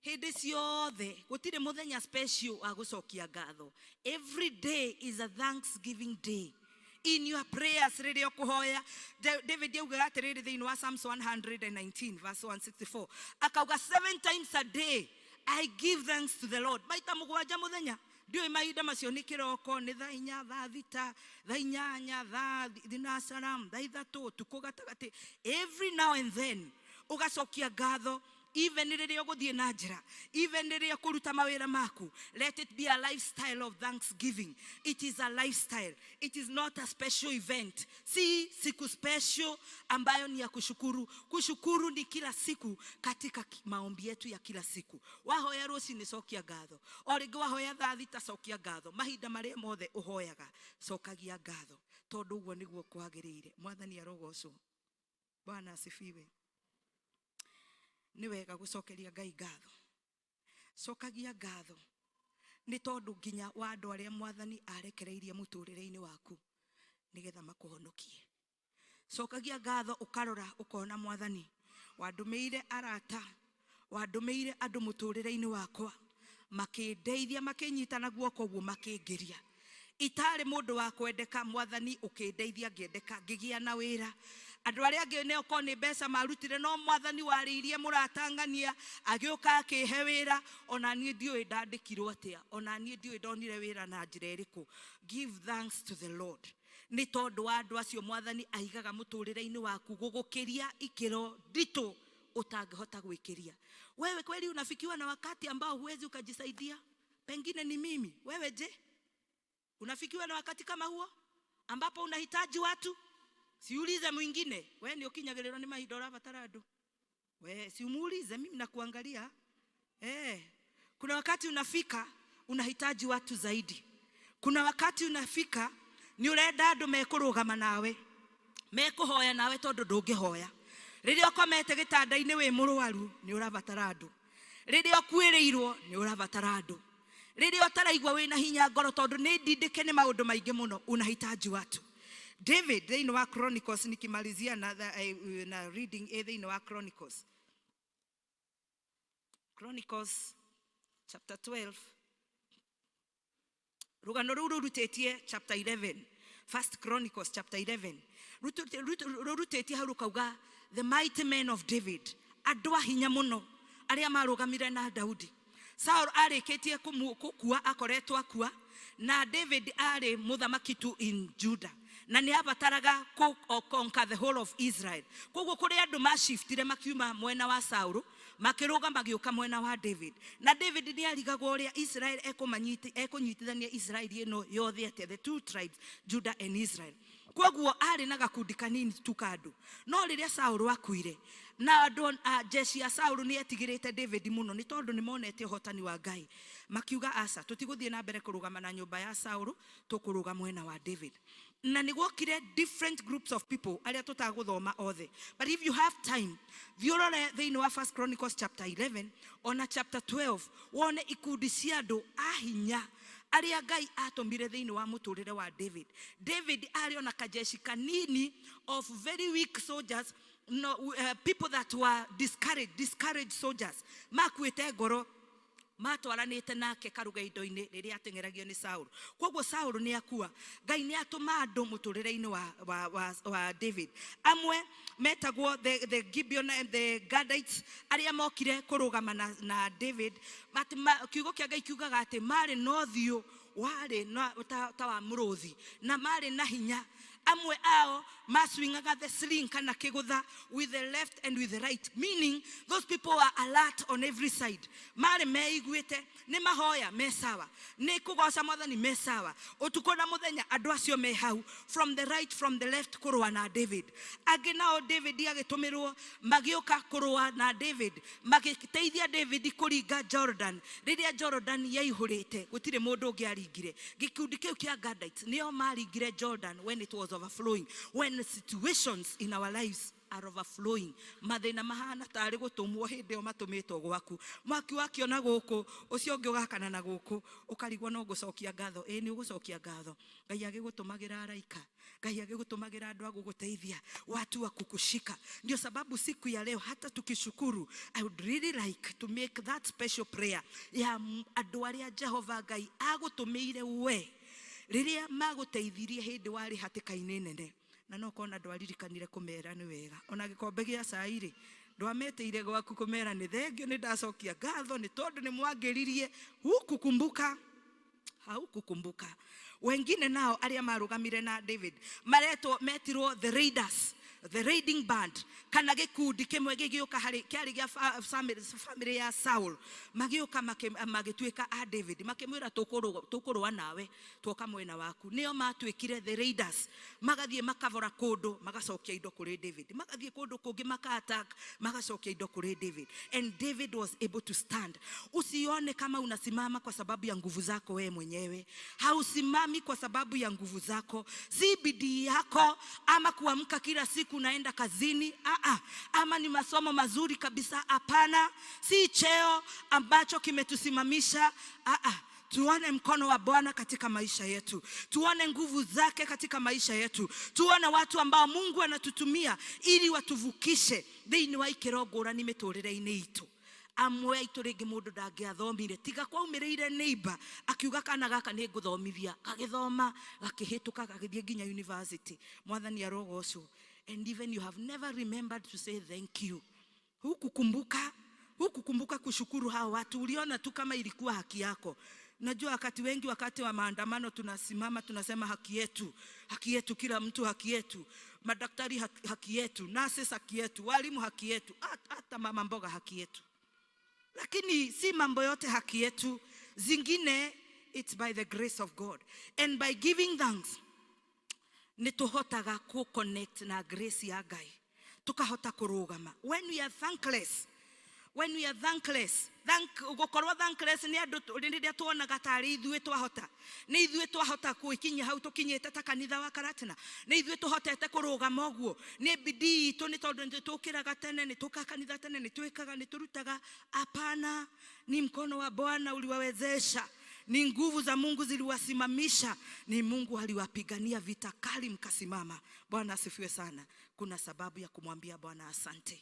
Hĩndĩ ciothe, gũtirĩ mũthenya special wa gũcokia ngatho. Every day is a thanksgiving day in your prayers, rĩrĩa ũkũhoya. David augaga atĩrĩrĩ thĩinĩ wa Psalms 119 verse 164, akauga, "Seven times a day I give thanks to the Lord." Maita mũgwanja mũthenya. Ndiũĩ mahinda macio nĩ kĩroko, nĩ thaa 4, thaa 6, thaa 8, thaa thinacara, thaa 3 ũtukũ gatagatĩ. Every now and then ũgacokia ngatho, even rĩrĩa ũgũthiĩ na njĩra, even rĩrĩa ũkũruta mawĩra maku. Let it be a lifestyle of thanksgiving. It is a lifestyle, it is not a special event. Si siku special ambayo ni ya kushukuru. Kushukuru ni kila siku, katika maombi yetu ya kila siku. Wahoya rũcinĩ, cokia ngatho. O rĩngĩ wahoya thaa 6, cokia ngatho. Mahinda marĩa mothe ũhoyaga, cokagia ngatho tondũ ũguo nĩguo kwagĩrĩire. Mwathani arogocwo. Bwana asifiwe. Nĩ wega gũcokeria Ngai ngatho. Cokagia ngatho nĩ tondũ nginya wa andũ arĩa Mwathani arekereirie mũtũrĩre-inĩ waku nĩgetha makũhonokie. Cokagia ngatho ũkarora ũkona Mwathani wandũmĩire arata, wandũmĩire andũ mũtũrĩre-inĩ wakwa, makĩndeithia, makĩnyita na guoko ũguo, makĩngĩria. Itarĩ mũndũ wa kwendeka, Mwathani ũkĩndeithia ngĩendeka, ngĩgĩa na wĩra. Andũ arĩa angĩ nĩ okorwo nĩ mbeca marutire, no Mwathani warĩirie mũrata ng'ania agĩũka akĩhe wĩra. Ona niĩ ndiũĩ ndandĩkirwo atĩa, ona niĩ ndiũĩ ndonire wĩra na njĩra ĩrĩkũ. Give thanks to the Lord nĩ tondũ wa andũ acio Mwathani aigaga mũtũrĩre-inĩ waku gũgũkĩria ikĩro nditũ ũtangĩhota gwĩkĩria. Wewe kweli unafikiwa na wakati ambao huwezi ukajisaidia? Pengine ni mimi. Wewe je, unafikiwa na wakati kama huo ambapo unahitaji watu? Siulize mwingine. We nĩ ũkinyagĩrĩrwo nĩ mahinda ũrabatara andũ? We si umuulize mimi, nakuangalia. Kuna wakati unafika unahitaji watu zaidi. Kuna wakati unafika nĩ ũrenda andũ mekũrũgama nawe, mekũhoya nawe, tondũ ndũngĩhoya. Rĩrĩa ũkomete gĩtanda-inĩ wĩ mũrwaru, nĩ ũrabatara andũ. Rĩrĩa ũkuĩrĩirwo, nĩ ũrabatara andũ. Rĩrĩa ũtaraigua wĩna hinya ngoro tondũ nĩ ndindĩke nĩ maũndũ maingĩ mũno, unahitaji watu. David thĩinĩ wa Chronicles, nikimalizia na reading thĩinĩ wa Chronicles chapter 12, rũgano rũu rũrutĩtie chapter 11, First Chronicles chapter 11, rũrutĩtie hau rũkauga the mighty men of David, andũ a hinya mũno arĩa marũgamire na Daudi. Saul arĩkĩtie gũkua, akoretwo akua, na David arĩ mũthamaki tu in Judah, na nĩ abataraga kũ conquer the whole of Israel. Koguo kũrĩ andũ mashiftire makiuma mwena wa Saul, makĩrũga magĩũka mwena wa David. Na David nĩ arigagwo ũrĩa Israel ekũnyitithania Israel ĩno yothe atĩa, the two tribes, Judah and Israel. Koguo arĩ na gakundi kanini tu ka andũ. No rĩrĩa Saul akuire na andũ a jeshi ya Saul nĩ etigĩrĩte David mũno, nĩ tondũ nĩ monete ũhotani wa Ngai, makiuga, "Aca, tũtigũthiĩ na mbere kũrũgama na nyũmba ya Saul, tũkũrũga mwena wa David." Na nĩ gwokire different groups of people arĩa tũtagũthoma othe, but if you have time, thiĩ ũrore thĩinĩ wa First Chronicles chapter 11 ona chapter 12, wone ikundi cia andũ a hinya arĩa Ngai atũmire thĩinĩ wa mũtũrĩre wa David. David arĩ ona kajeshi kanini of very weak soldiers, no, people that were discouraged soldiers, makuĩte ngoro, matwaranĩte nake karugendo-inĩ rĩrĩa ateng'eragio nĩ Saul. Koguo Saul nĩ akua, Ngai nĩ atũma andũ mũtũrĩre-inĩ wa David. Amwe metagwo the Gibeon and the Gadites, arĩa mokire kũrũgama na David. Atĩ kiugo kĩa Ngai kiugaga atĩ marĩ na ũthiũ warĩ na ta wa mũrũthi na marĩ na hinya. Amwe ao maswingaga the sling kana kĩgũtha with the left and with the right, meaning those people were alert on every side. Marĩ meiguĩte, nĩ mahoya me sawa, nĩ kũgoca Mwathani me sawa, ũtukũ na mũthenya andũ acio me hau, from the right, from the left, kũrũa na David. Angĩ nao David agĩtũmĩrwo magĩũka kũrũa na David, magĩteithia David kũringa Jordan rĩrĩa Jordan yaihũrĩte, gũtirĩ mũndũ ũngĩ aringire. Gĩkundi kĩu kĩa Gadites nĩo maringire Jordan when it was overflowing. When situations in our lives are overflowing, mathĩna mahana tarĩ gũtũmwo hĩndĩ ĩyo matũmĩtwo gwaku, mwaki wakiona gũkũ, ũcio ũngĩ ũgakana na gũkũ, ũkarigwo no gũcokia ngatho. Ĩ nĩ ũgũcokia ngatho Ngai agĩgũtũmagĩra araika, Ngai agĩgũtũmagĩra andũ a gũgũteithia, watu wa kukushika. Ndio sababu siku ya leo hata tukishukuru, I would really like to make that special prayer ya andũ arĩa Jehova Ngai agũtũmĩire we rĩrĩa magũteithirie hĩndĩ warĩ hatĩka-inĩ nene, na no kona ndwaririkanire kũmera nĩ wega, ona gĩkombe gĩa cai rĩ, ndwametĩire gwaku kũmera nĩ thengio, nĩ ndacokia ngatho nĩ tondũ nĩ mwangĩririe. Hukukumbuka, haukukumbuka. Wengine nao arĩa marũgamire na David maretwo, metirwo the raiders, the raiding band, kana gĩkundi kĩmwe gĩgĩũka harĩ kĩarĩ gĩa family ya Saul, magĩũka magĩtuĩka a David, makĩmwĩra, "Tũkũrũa nawe, tuoka mwena waku." Nĩo matuĩkire the raiders, magathiĩ makavora kũndũ, magacokia indo kũrĩ David, magathiĩ kũndũ kũngĩ, maka attack, magacokia indo kũrĩ David, and David was able to stand. Usione kama unasimama kwa sababu ya nguvu zako wewe mwenyewe. Hausimami kwa sababu ya nguvu zako, si bidii. yako ama kuamka kila siku naenda kazini. Aa, ama ni masomo mazuri kabisa? Hapana. Si cheo ambacho kimetusimamisha. Aa, tuone mkono wa Bwana katika maisha yetu, tuone nguvu zake katika maisha yetu, tuone watu ambao Mungu anatutumia ili watuvukishe thĩinĩ wa ikĩro ngũrani mĩtũrĩre-inĩ itũ. Amwe aitũ rĩngĩ mũndũ ndangĩathomire tiga kwaumĩrĩire neighbor akiuga, "Kana gaka nĩ ngũthomithia." Gagĩthoma, gakĩhĩtũka, gagĩthiĩ nginya university. Mwathani arogocwo. And even you have never remembered to say thank you. Hukukumbuka, hukukumbuka kushukuru hao watu. Uliona tu kama ilikuwa haki yako. Najua wakati wengi, wakati wa maandamano, tunasimama tunasema, "Haki yetu, haki yetu, kila mtu haki yetu, madaktari haki yetu, nurses haki yetu, walimu haki yetu, hata mama mboga haki yetu." Lakini si mambo yote haki yetu. Zingine it's by the grace of God, and by giving thanks nĩ tũhotaga ku connect na grace ya Ngai, tukahota kũrũgama. When we are thankless, when we are thankless, thank gũkorwo thankless nĩ andũ rĩrĩa tuonaga tarĩ ithuĩ twahota, nĩ ithuĩ twahota gwĩkinyia hau tũkinyĩte ta kanitha wa Karatina, nĩ ithuĩ tũhotete kũrũgama ũguo, nĩ bidii itũ, nĩ tondũ nĩ tũkĩraga tene, nĩ tũkaga kanitha tene, nĩ twĩkaga, nĩ tũrutaga. Hapana, ni mkono wa Bwana uliwawezesha, ni nguvu za Mungu ziliwasimamisha, ni Mungu aliwapigania vita kali mkasimama. Bwana asifiwe sana. Kuna sababu ya kumwambia Bwana asante.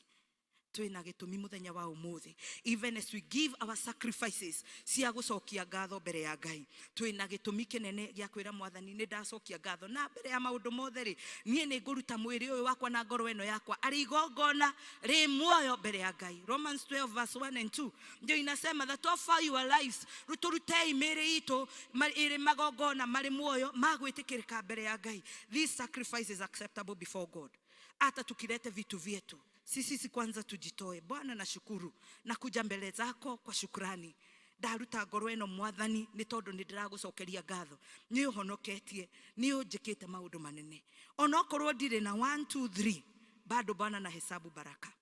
Twina gĩtũmi mũthenya wa ũmũthĩ, even as we give our sacrifices cia gũcokia ngatho mbere ya Ngai, twĩna gĩtũmi kĩnene gĩa kwĩra Mwathani, "Nĩ ndacokia ngatho." Na mbere ya maũndũ mothe rĩ, niĩ nĩ ngũruta mwĩrĩ ũyũ wakwa na ngoro ĩno yakwa arĩ igongona rĩ muoyo mbere ya Ngai. Romans 12 verse 1 and 2 ndio inasema that offer your lives, tũrutei mĩĩrĩ itũ ĩrĩ magongona marĩ muoyo ma gwĩtĩkĩrĩka mbere ya Ngai. This sacrifice is acceptable before God. Hata tukilete vitu vyetu sisi kwanza tujitoe. Bwana, nashukuru na kuja mbele zako kwa shukrani. Ndaruta ngoro ĩno, Mwathani, nĩ tondũ nĩ ndĩragũcokeria ngatho, nĩ ũhonoketie, nĩ ũnjĩkĩte maũndũ manene. Onokorwo ndirĩ na 1 2 3, bado Bwana na hesabu baraka.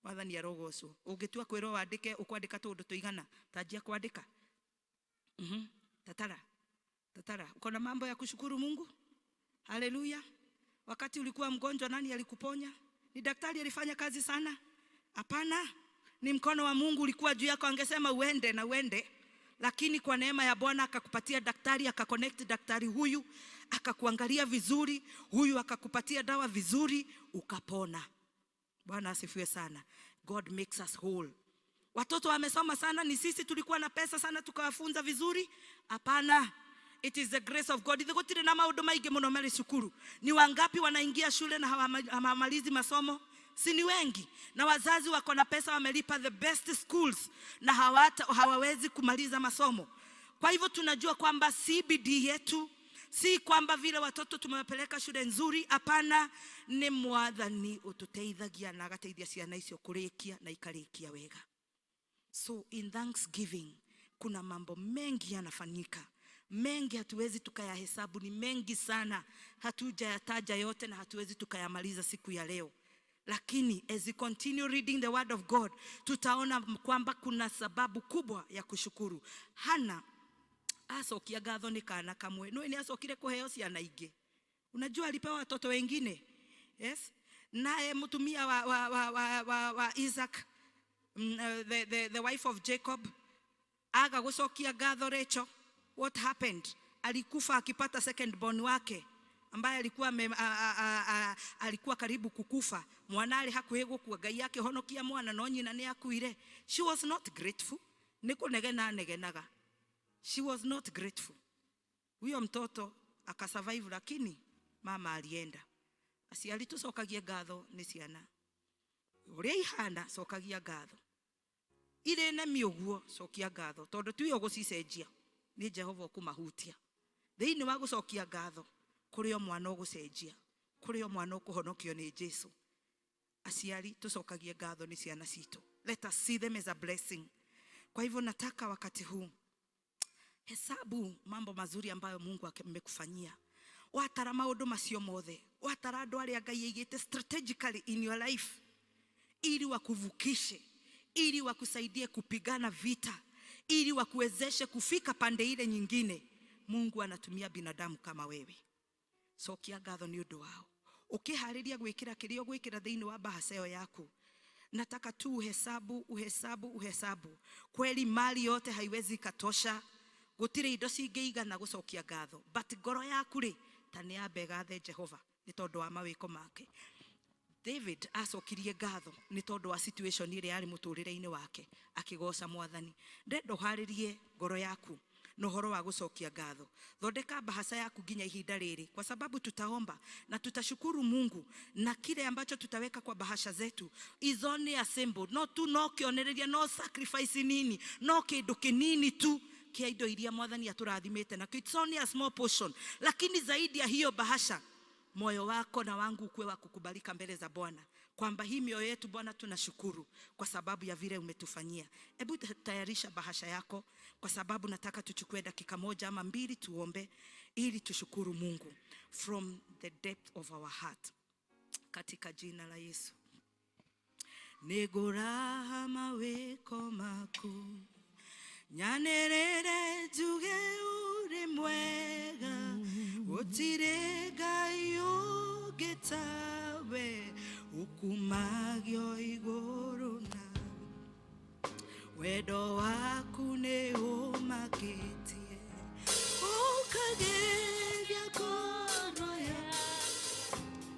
Mwathani arogocwo. Ũngĩtua kwĩrwo wandĩke, ũkwandĩka tũũndũ tũigana? Tanjia kwandĩka. Tatara tatara, uko na mambo ya kushukuru Mungu. Haleluya. Wakati ulikuwa mgonjwa, nani alikuponya? Ni daktari alifanya kazi sana? Hapana, ni mkono wa Mungu ulikuwa juu yako. Angesema uende na uende, lakini kwa neema ya Bwana akakupatia daktari, akaconnect daktari huyu, akakuangalia vizuri, huyu akakupatia dawa vizuri, ukapona. Bwana asifiwe sana. God makes us whole. Watoto wamesoma sana, ni sisi tulikuwa na pesa sana tukawafunza vizuri? Hapana. It is the grace of God. Ithe gũtirĩ na maũndũ maingĩ mũno marĩ cukuru. Ni wangapi wanaingia shule na hawamalizi masomo? Si ni wengi? Na wazazi wako na pesa, wamelipa the best schools na hawawezi kumaliza masomo. Kwa hivyo tunajua kwamba si bidii yetu, si kwamba vile watoto tumewapeleka shule nzuri. Hapana, nĩ Mwathani ũtũteithagia na agateithia ciana icio kũrĩkia na ikarĩkia wega. So in thanksgiving kuna mambo mengi yanafanyika, mengi hatuwezi tukayahesabu, ni mengi sana, hatujayataja yote na hatuwezi tukayamaliza siku ya leo. Lakini as we continue reading the word of God, tutaona kwamba kuna sababu kubwa ya kushukuru. Hana acokia ngatho nĩ kana kamwe, no nĩ acokire kũheo ciana ingĩ. Unajua alipewa watoto wengine? Yes. Naye mũtumia wa Isaac, the wife of Jacob, aga gũcokia ngatho, Rachel, what happened? Alikufa akipata second born wake ambaye alikuwa, me, a, a, a, a, alikuwa karibu kukufa. Mwana arĩ hakuhĩ gũkua, Ngai akĩhonokia mwana, no nyina nĩ akuire. She was not grateful. Nĩ kũnegena anegenaga. She was not grateful. Huyo mtoto akasurvive, lakini mama alienda. Aciari, tũcokagie ngatho nĩ ciana ũrĩa ihana. Cokagia ngatho irĩ nemi ũguo, cokia ngatho, tondũ tiwe ũgũcicenjia, nĩ Jehova ũkũmahutia. Thĩinĩ wa gũcokia ngatho kũrĩ o mwana ũgũcenjia, kũrĩ o mwana ũkũhonokio nĩ Jesu. Aciari, tũcokagie ngatho nĩ ciana citũ. Let us see them as a blessing. Kwa hivyo nataka wakati huu hesabu mambo mazuri ambayo Mungu amekufanyia. Watara maũndũ macio mothe, watara andũ arĩa Ngai aigĩte strategically in your life ili wakuvukishe, ili wakusaidie kupigana vita, ili wakuwezeshe kufika pande ile nyingine. Mungu anatumia binadamu kama wewe. Cokia ngatho nĩ ũndũ wao. Ũkĩharĩria gwĩkĩra kĩrĩa ũgwĩkĩra thĩinĩ wa bahasha ĩyo yaku, nataka tu uhesabu, uhesabu, uhesabu. Kweli mali yote haiwezi ikatosha, gũtirĩ indo cingĩigana gũcokia ngatho, but ngoro yaku rĩ, ta nĩ yambe ĩgathe Jehova nĩ tondũ wa mawĩko make. David acokirie ngatho nĩ tondũ wa situation ĩrĩa yarĩ mũtũrĩre-inĩ wake, akĩgoca Mwathani. Ndenda ũharĩrie ngoro yaku na ũhoro wa gũcokia ngatho. Thondeka bahasha yaku nginya ihinda rĩrĩ, kwa sababu tutaomba na tutashukuru Mungu, na kile ambacho tutaweka kwa bahasha zetu is only a symbol, no tu no kĩonereria, no sacrifice nini, no kĩndũ kĩnini tu kia indo iria Mwathani atũrathimĩte nakĩo. It's only a small portion, lakini zaidi ya hiyo bahasha, moyo wako na wangu ukuwe wa kukubalika mbele za Bwana, kwamba hii mioyo yetu, Bwana, tunashukuru kwa sababu ya vile umetufanyia. Hebu tayarisha bahasha yako, kwa sababu nataka tuchukue dakika moja ama mbili tuombe ili tushukuru Mungu from the depth of our heart, katika jina la Yesu. Nĩngũraha mawĩko maku, nyanĩrĩre njuge ũrĩ mwega, gũtirĩ Ngai ũngĩ tawe, ũkumagio igũrũ na wendo waku nĩ ũmakĩtie, ũkageria ngoro ya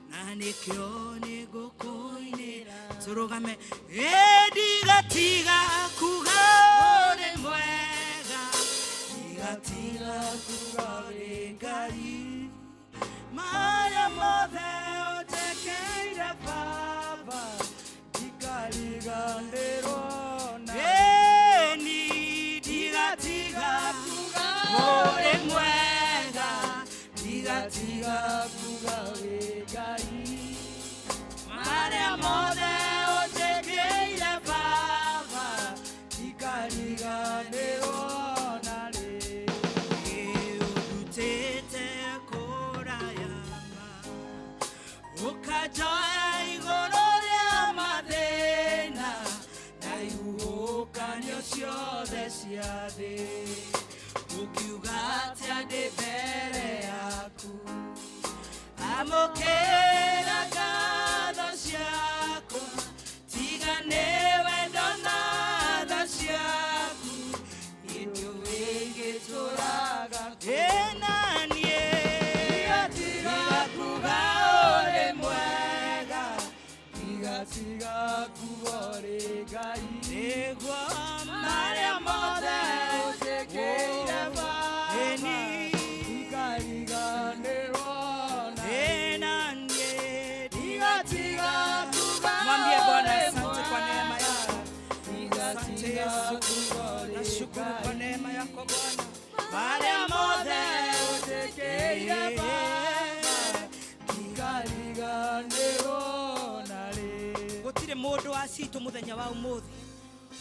na nĩkĩo nĩngũkũinĩra. Tũrũgame. Ĩ ndigatiga kuga ũrĩ mwega, ndigatiga kuga ũrĩ Ngai, marĩa mothe ũnjĩkĩire Baba. Ndikariganĩrwo na Ĩni ndigatiga kuga ũrĩ mwega, ndigatiga kuga ũrĩ Ngai, marĩa mothe ũnjĩkĩire Baba. Ndikariganĩrwo na rĩ. Ũndutĩte kũraya ma, ũkanjoya igũrũ rĩa mathĩna na ihuhũkanio ciothe cia thĩ. Ũkiuga Atĩa ndĩ mbere yaku, amũkĩra ngatho ciakwa, tiga nĩ wendo na tha ciaku, ithuĩ ingĩtũraga ĩna niĩ Ndigatiga kuga ũrĩ mwega, ndigatiga kuga ũrĩ Ngai, nĩguo marĩa mothe ũnjĩkĩire Baba, Ĩni. ndikariganĩrwo na ĩna niĩ ndigatiga kuga Mwambie Bwana ũrĩ asante kwa neema mwega, yako. Asante ndigatiga Yesu. kuga ũrĩ Nashukuru kwa Ngai, neema yako Bwana. Marĩa mothe ũnjĩkĩire Baba, ndikariganĩrwo na rĩ. Gũtirĩ mũndũ wa citũ mũthenya wa ũmũthĩ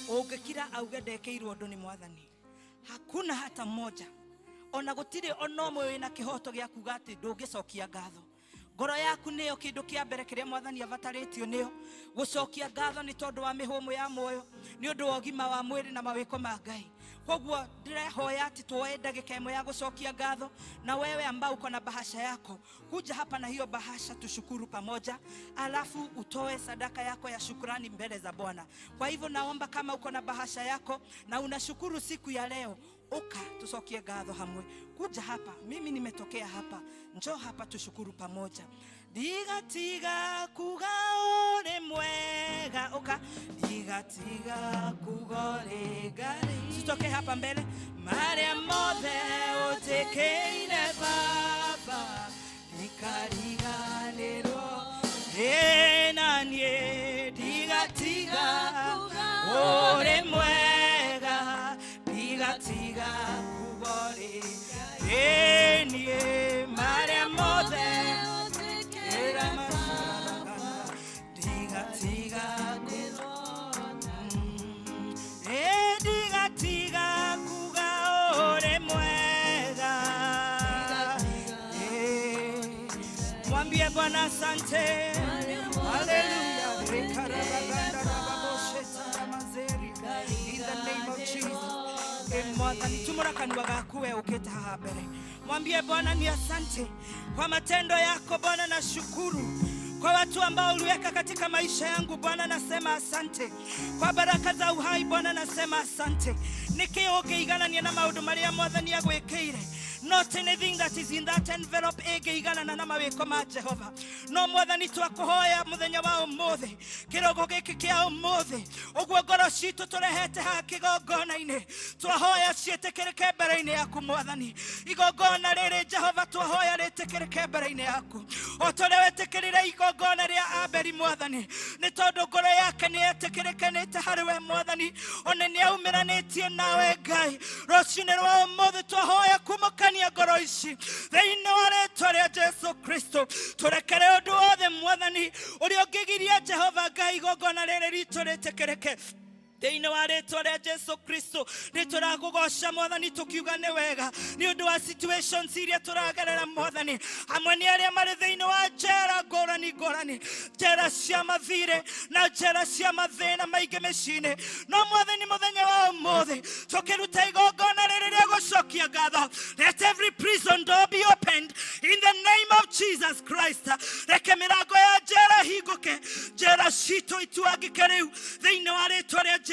ũngĩkira auge ndekĩirwo ũndũ nĩ Mwathani. Hakuna hata mmoja, ona gũtirĩ ona ũmwe wĩna kĩhoto gĩa kuga atĩ ndũngĩcokia ngatho. Ngoro yaku nĩyo kĩndũ kĩa mbere kĩrĩa Mwathani abatarĩtio nĩyo gũcokia ngatho, nĩ tondũ wa mĩhũmũ ya muoyo, nĩ ũndũ wa ũgima wa mwĩrĩ na mawĩko ma Ngai. Koguo ndĩrehoya atĩ tuoe ndagĩka ĩmwe ya gũcokia ngatho, na wewe ambao uko na bahasha yako, kuja hapa na hiyo bahasha tushukuru pamoja, alafu utoe sadaka yako ya shukrani mbele za Bwana. Kwa hivyo naomba kama uko na bahasha yako na unashukuru siku ya leo, uka tucokie ngatho hamwe. Kuja hapa, mimi nimetokea hapa, njoo hapa tushukuru pamoja. Ndigatiga kuga ũrĩ mwega, uka ndigatiga kuga ũrĩ Ngai. Tutoke hapa mbele, marĩa mothe ũnjĩkĩire Baba, ndikariganĩrwo ĩna niĩ, ndigatiga ũrĩ mwega, ndigatiga kuga ũrĩ ĩniĩ, marĩa mothe ndigatiga ndigatiga kuga ũrĩ mwega. Mwambie Bwana asante. Haleluya. In the name of Jesus. Mwathani, tumũra kanua gaku we ũkĩte haha mbere. Mwambie Bwana ni asante kwa matendo yako Bwana, nashukuru kwa watu ambao uliweka katika maisha yangu Bwana, nasema asante kwa baraka za uhai Bwana, nasema asante. Nĩkĩ ũngĩiganania na maũndũ marĩa Mwathani agwĩkĩire? Not anything that is in that envelope ĩngĩiganana na mawĩko ma Jehova. No Mwathani, twakũhoya mũthenya wa ũmũthĩ, kĩroko gĩkĩ kĩa ũmũthĩ, ũguo ngoro citũ tũrehete haha kĩgongona-inĩ, twahoya ciĩtĩkĩrĩke mbere-inĩ yaku Mwathani. Igongona rĩrĩ Jehova, twahoya rĩtĩkĩrĩke mbere-inĩ yaku o ta ũrĩa wetĩkĩrire igongona rĩa Abeli Mwathani, nĩ tondũ ngoro yake nĩ yetĩkĩrĩkanĩte harĩ we Mwathani, ona nĩ aumĩranĩtie nawe Ngai. Rũcinĩ rwa ũmũthĩ twahoya kumũkania ngoro ici thĩinĩ wa rĩtwa rĩa Jesu Kristo. Tũrekere ũndũ wothe Mwathani ũrĩa ũngĩgiria Jehova Ngai igongona rĩrĩ ritũ rĩtĩkĩrĩke thĩinĩ wa rĩtwa rĩa Jesu Kristo. Nĩ tũrakũgoca Mwathani, tũkiuga nĩ wega nĩ ũndũ wa situations iria tũragerera Mwathani. Amwe nĩ arĩa marĩ thĩinĩ wa njera ngũrani ngũrani, njera cia mathirĩ na njera cia mathĩna maingĩ mĩciĩ-inĩ, no Mwathani, mũthenya wa ũmũthĩ tũkĩruta igongona rĩrĩ rĩa gũcokia ngatho, let every prison door be opened in the name of Jesus Christ. Reke mĩrango ya njera hingũke, njera citũ ituangĩke rĩu thĩinĩ wa rĩtwa rĩa Jesu.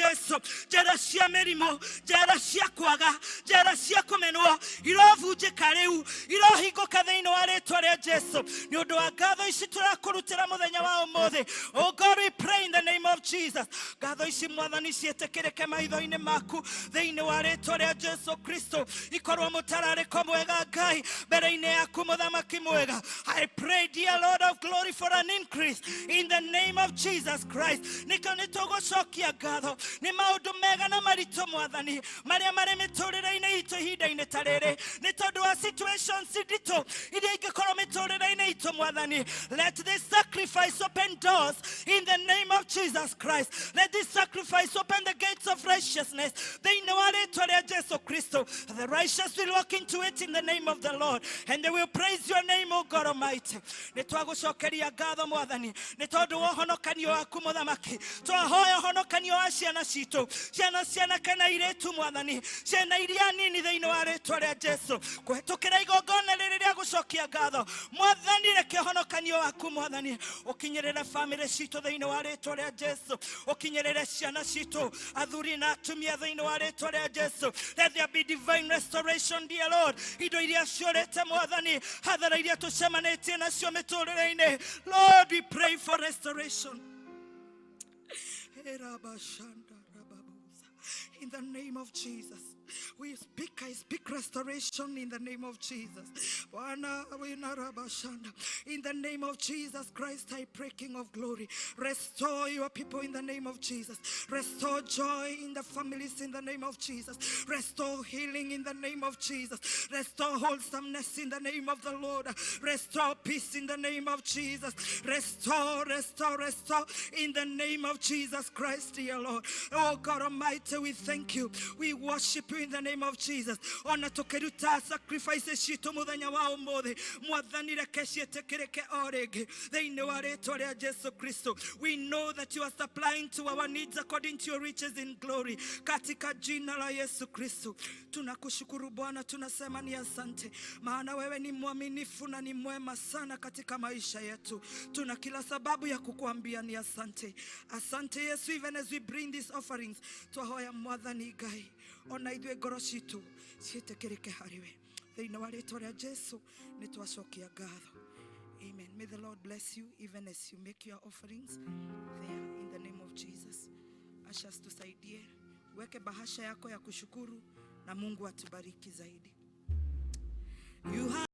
Njera cia mĩrimũ, njera cia kwaga, njera cia kũmenwo irobunjĩka rĩu, irohingũka thĩinĩ wa rĩtwa rĩa Jesu, nĩ ũndũ wa ngatho ici tũrakũrutĩra mũthenya wa ũmũthĩ. Oh God, we pray in the name of Jesus, ngatho ici Mwathani ciĩtĩkĩrĩke maitho-inĩ maku thĩinĩ wa rĩtwa rĩa Jesu Kristo, ikorwo mũtararĩko mwega Ngai mbere-inĩ yaku mũthamaki mwega. I pray, dear Lord of glory, for an increase in the name of Jesus Christ. Nĩkĩo nĩ tũgũcokia ngatho nĩ maũndũ mega na maritũ Mwathani marĩa marĩ mĩtũrĩre-inĩ itũ ihinda-inĩ ta rĩrĩ, nĩ tondũ wa situations nditũ iria ingĩkorwo mĩtũrĩre-inĩ itũ Mwathani. Let this sacrifice open doors in the name of Jesus Christ. Let this sacrifice open the gates of righteousness thĩinĩ wa rĩtwa rĩa Jesu Kristo. The righteous will walk into it in the name of the Lord, and they will praise your name, O God Almighty. Nĩ twagũcokeria ngatho Mwathani nĩ tondũ wa ũhonokanio waku mũthamaki. Twahoya ũhonokanio wa ciana citũ, ciana cianake na irĩtu Mwathani, ciana iria nini thĩinĩ wa rĩtwa rĩa Jesu, kũhetũkĩra igongona rĩrĩ rĩa gũcokia ngatho Mwathani. Reke ũhonokanio waku Mwathani ũkinyĩrĩre bamĩrĩ citũ thĩinĩ wa rĩtwa rĩa Jesu, ũkinyĩrĩre ciana citũ, athuri na atumia thĩinĩ wa rĩtwa rĩa Jesu. Let there be divine restoration, dear Lord. Indo iria ciũrĩte Mwathani, hathara iria tũcemanĩtie nacio mĩtũrĩre-inĩ, Lord, we pray for restoration. Erabashanda rababuza. In the name of Jesus, we speak, I speak restoration in the name of Jesus. Bwana wina rabashanda. In the name of Jesus Christ, I pray, King of glory, restore your people in the name of Jesus. Restore joy in the families in the name of Jesus. Restore healing in the name of Jesus. Restore wholesomeness in the name of the Lord. Restore peace in the name of Jesus. Restore, restore, restore in the name of Jesus Christ, dear Lord. Oh God Almighty, we thank you. We worship you in the name of Jesus. Ona tukiruta sacrifices citũ mũthenya wa ũmũthĩ Mwathani, reke ciĩtĩkĩrĩke o rĩngĩ thĩinĩ wa rĩtwa rĩa Jesu Kristo. We know that you are supplying to our needs according to your riches in glory, katika jina la Yesu Kristo. Tunakushukuru Bwana, tunasema ni asante, maana wewe ni mwaminifu na ni mwema sana katika maisha yetu. Tuna kila sababu ya kukuambia ni asante. Asante Yesu. Even as we bring these offerings, twahoya Mwathani Ngai ona ithuĩ ngoro citũ ciĩtĩkĩrĩke harĩ we thĩinĩ wa rĩtwa rĩa Jesu nĩ twacokia ngatho. Amen. May the Lord bless you even as you make your offerings there in the name of Jesus. Ushers, tusaidie, weke bahasha yako ya kushukuru na Mungu atubariki zaidi. You have